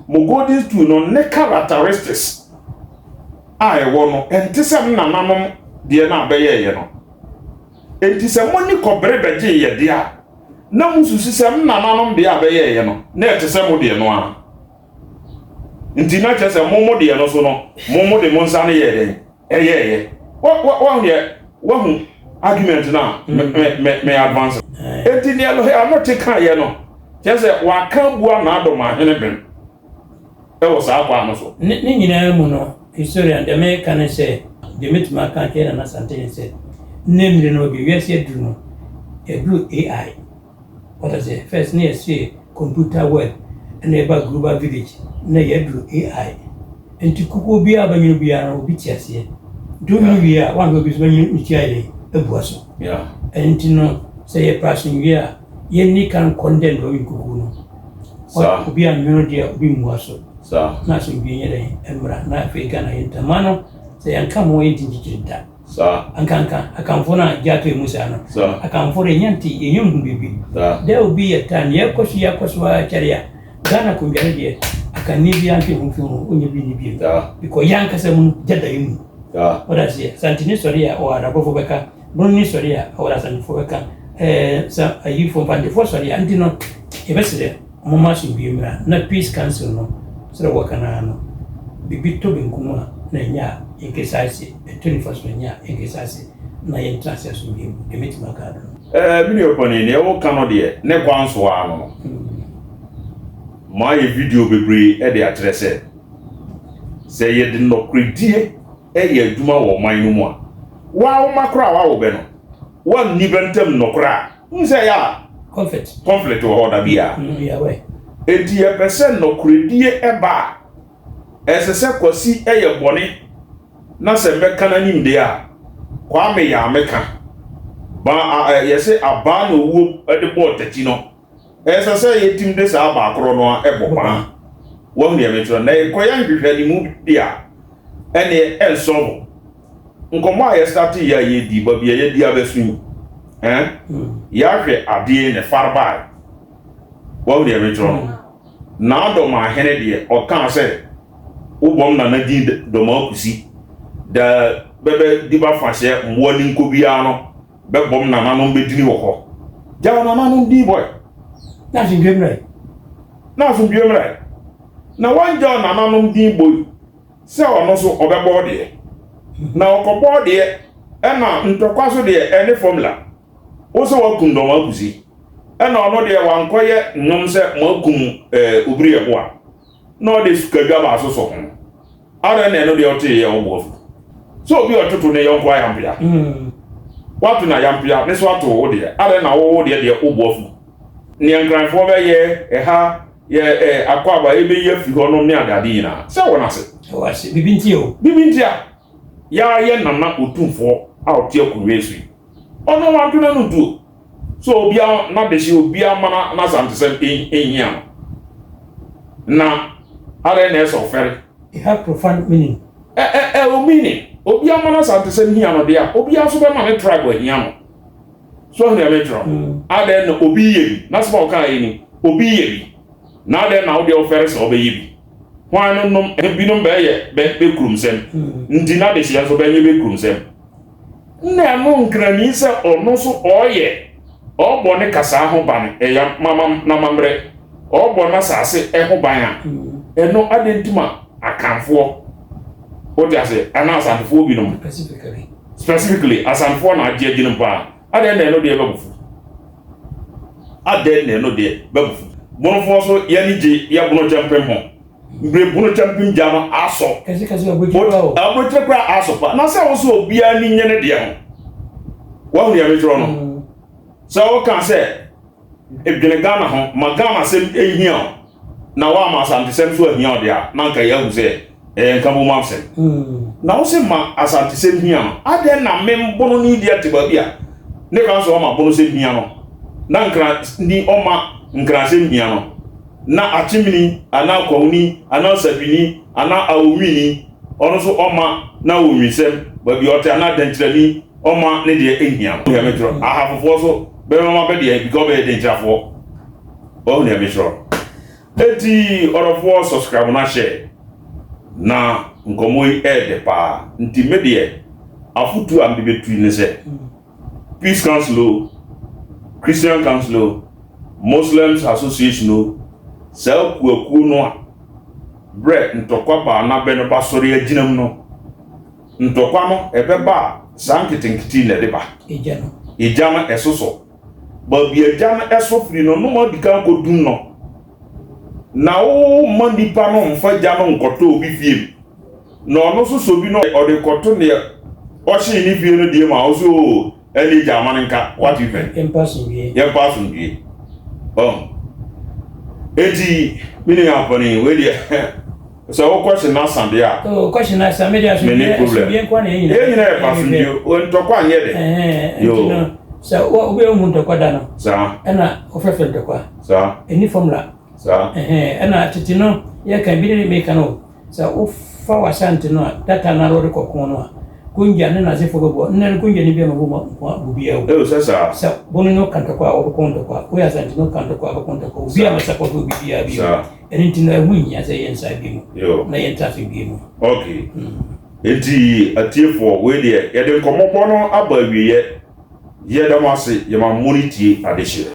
mo golden stool no ne characteristics a ɛwɔ no ɛnte sɛ ne nananom deɛ no a bɛyɛeɛ no. Enti sɛ mo ne kɔbere bɛgyee yɛ deɛ a, na mosusu sɛ mo nananom deɛ a bɛyɛeɛ no, na ɛte sɛ mo deɛ no ara. Nti na kyerɛ sɛ mo mo deɛ no so no, mo mo de mo nsa no yɛɛ dɛn? Ɛyɛeɛ. Wahu deɛ, wahu argument no a me me me me advance. Enti deɛ Lɔya Anokye kaeɛ no, kyerɛ sɛ waka abua N'Adɔmahene bem. wɔ saa kwan no so. Ne ne nyinaa mu no, historian, deɛ meka ne sɛ, deɛ mɛtumi aka akyerɛ Nana Asante ne sɛ, nnɛ mmere no, baabi a wiase aduru no, yɛaduru AI. Wate aseɛ? First na yɛse computer world, ɛna ɛba global village, nnɛ yɛaduru AI. Nti kukuo biara a wobɛnwene biara no, obi te aseɛ. Nti wonwene wie a, woanhwɛ obi nso bɛnwene ne ti ayɛ dɛn? Abua so. Ɛno nti no, sɛ yɛpɛ asomdwoeɛ a, yɛnni kan condemn deɛ ɔnwene kukuo no. Saa. Obi anwono deɛ obi mmua so. Saa. Na asomdwie nyɛ dɛn mmra na afei Ghana yɛ ntama no sɛ yɛnka ho yɛnti nkyikyiri da. Saa. Ankanka Akanfoɔ no a gye ato emu saa no. Saa. Akanfoɔ deɛ yɛnya nti yɛnya nhu biribi. Saa. There will be a time yɛkɔ so yɛakɔ so ara kyɛre a Ghana akonnwa no deɛ Akanni biara ntwe ho mfi ho ɔnyɛ bi nni bio. Saa. Because yɛn ankasa mu no gya da yɛn mu. Saa. Wɔda aseɛ Asanteni sɔre a ɔwɔ Arabɔfoɔ bɛka Broni sɔre a ɔwɔ Asantefoɔ bɛka ɛɛ sa ayifoɔ Mfantefoɔ sɔre a nti no yɛbɛsrɛ momma asomdwie mmra na peace council no sɛdeɛ wɔka no ara no biribi tɔ benkum a na ɛnyɛ a yɛnkesa ase ɛtɔ nifa so ɛnyɛ a yɛnkesa ase na yɛntena ase asomdwie mu deɛ mɛtumi aka ano no. Ɛɛ me nua panin deɛ woka no deɛ ne kwan so ara no no mayɛ video bebree de akyerɛ sɛ sɛ yɛde nɔkorɛdie yɛ adwuma wɔ ɔman no mu a, wo ara wo mma koraa a woawo bɛ no, woanni bɛ ntam nɔkorɛ a, wohu sɛ ɛyɛ a Conflict. Conflict wɔ hɔ da biara. Yeah, wɛ. Enti yɛpɛ sɛ nɔkorɛdie ba a, ɛsɛ sɛ Kwasi yɛ bɔne na sɛ mɛka n'anim deɛ a, Kwame yɛ a mɛka. Ba a, ɛ, yɛse abaa na owuo de bɔɔ takyi no, Ɛsɛ sɛ yɛtim de saa baa korɔ no ara bɔ paa. Wahu deɛ mekyerɛ no? Na yɛkɔyɛ nhwehwɛnimu de a, ɛnneɛ ɛnsɔbo. Nkɔmmɔ a yɛstarteeɛ a yɛredi, baabi a yɛadi abɛso yi, eh, yɛahwɛ adeɛ na ɛfar baeɛ. Wahu deɛ mekyerɛ no? Naa Dɔmahene deɛ, ɔkaa sɛ, Wobɔm Nana din Dɔmaa Kusi. Da bɛbɛ di ba fahyɛ mmoa ni nkɔ biara no bɛbɔm nananom bɛdini wɔ hɔ. Gyaw nananom din bɔe. Na asomdwoe mmra. Na asomdwoe mmra. Na wɔngyaw nananom din bɔe sɛ ɔno nso ɔbɛbɔ deɛ. Na ɔkɔbɔ deɛ ɛna ntɔkwa so deɛ ɛne formula. Wo sɛ wakum dɔm akusi. Ɛna ɔno deɛ wankɔyɛ nnwom sɛ moakum ɛɛ obiri ɛboa. Na ɔde sukadwa baasosɔ ho. Adɛn na ɛno deɛ ɔtee yɛ ɔbo afu? Sɛ obi a ɔtoto ne yɔnko ayampea. Wato no ayampea, ne so ato wo deɛ. Adɛn na wo wo deɛ deɛ wo bo afu? Nea Nkranfoɔ bɛyɛ ɛha yɛ ɛ akwaaba yɛbɛyi afiri hɔ nom ne adeade nyinaa. Sɛ wɔ n'ase. Ɛwɔ ase. Bibi nti o. Bibi nti a. Yaa yɛ Nana Otumfoɔ a ɔte akonnwa yi so yi. Ɔno wanto n'ano ntuo. So obia n'adehye obia ma na n'asantesɛm nhia no. Na adɛn na ɛsɛ ɔfɛre? It have profound meaning. Ɛ ɛ ɛwɔ meaning. Obia ma n'asantesɛm hia no deɛ a, obia nso bɛma ne tribe ahia no. So ahu nea mekyerɛ no? Adɛn na obi yɛ bi? N'asɛm a ɔkaa yi ni, obi yɛ bi. Na adɛn na wo deɛ wofɛre sɛ wobɛyɛ bi? Hwan no nom binom bɛyɛ bɛ bɛ kurumsɛm. Nti n'adehyeɛ nso bɛnyɛ bɛ kurumsɛm. Nna ɛno nkrani sɛ ɔno nso ɔɔyɛ ɔɔbɔ ne kasaa ho ban ɛyɛ mama n'amammerɛ ɔɔbɔ n'asaase ɛho ban a ɛno adɛn nti ma Akanfoɔ wote ase anaa Asantefoɔ binom specifically Asantefoɔ na agye agyina mu paa adɛn na ɛno deɛ bɛbofu adɛn na ɛno deɛ bɛbofu Bonofoɔ so yɛne gye yɛ bono kyɛmpem ho Mbrɛ bunu kyɛmpem gya no asɔ. Aburokyire koraa asɔ pa. Na sɛ wo sɛ obiara ni nye ne deɛ ho. Wahu deɛ mekyerɛ no? Mm. Sɛ woka sɛ dwene Ghana ho ma Ghana sɛm ehia o na woama Asantesɛm so ahia o deɛ a na nka yɛahu sɛ ɛyɛ nkabom asɛm. Mm. Na wo sɛ ma Asantesɛm hia no adɛn na membono ne deɛ te baabi a ne kwan sɛ ɔma bono sɛm hia no na nkra ni ɔma nkrasɛm hia no na Akyemni anaa Kwawuni anaa Sadwini anaa Awonwini, ɔno nso ɔmma n'awonwinsɛm baabi a ɔte anaa Dɛnkyerɛni ɔmma ne deɛ nhia no. Nea mekyerɛ, Ahafofoɔ nso bɛma bɛ deɛ because bɛyɛ Dɛnkyerɛfoɔ. Wahu nea mekyerɛ no? Enti ɔdɔfoɔ subscribe na share na nkɔmmɔ yi ɛɛdɛ paa. Nti me deɛ afotuo a mede bɛtui ne sɛ. Peace Council o, Christian Council o, Muslims Association o, saa akuakuo no a berɛ ntɔkwa baa na bɛ no basɔre agyinam no, ntɔkwa no ɛbɛba a saa nketenkete yi na ɛde ba. Egya no. Egya no ɛsosɔ. Baabi a egya no ɛsɔ firi no, no adi kan kɔdum no. Na womma nnipa no mfa gya no nkɔtɔ obi fie mu. Na ɔno nso sɔ bi na ɔde kɔto neɛ ɔhyee ne fie no deɛ mu a, ɔse oo ɛnneɛ gya ama no nka, what you think? Yɛmpɛ asomdwie. Yɛmpɛ asomdwie. Ɔn. Enti, me nua panin, wei deɛ, sɛ wokɔhye n'asa deɛ a, Oh, kɔhye n'asa, me deɛ me ne asomdwie, problem. asomdwie nko na yɛn nyinaa. Yɛn nyinaa yɛpɛ asomdwie, ntɔkwa nyɛ dɛ. Ɛhɛn, Yoo. nti no, sɛ obi a ohu ntɔkwa da no, Saa. ɛna ɔfrɛfrɛ ntɔkwa. Saa. Ɛni formula. Saa. Ɛhɛn, ɛna tete no, yɛka bi ne meka no, Sɛ wofa w'Asante no a, data no ara wode kɔ ko no a, Gonja ne n'asefoɔ bɛboa. Nnɛ no Gonja ni biara mmɛbɔ mu nko a obiara wu. Eo, sɛ saa. Sɛ Bono no ka ntɔkwa a, wɔbɛko ntɔkwa. Woyɛ Asante no ka ntɔkwa a, wɔbɛko ntɔkwa. Obiara mmɛsapɔto obi biara bio. Saa. Ɛno nti no, ɛho nhia sɛ yɛn nsa abue mu Yo. na yɛntra asomdwoeɛ mu. Ok. Enti atiefoɔ, wei deɛ yɛde nkɔmmɔbɔ no aba awieɛ. Yɛda mo ase, yɛma mo ne tie adehyeɛ.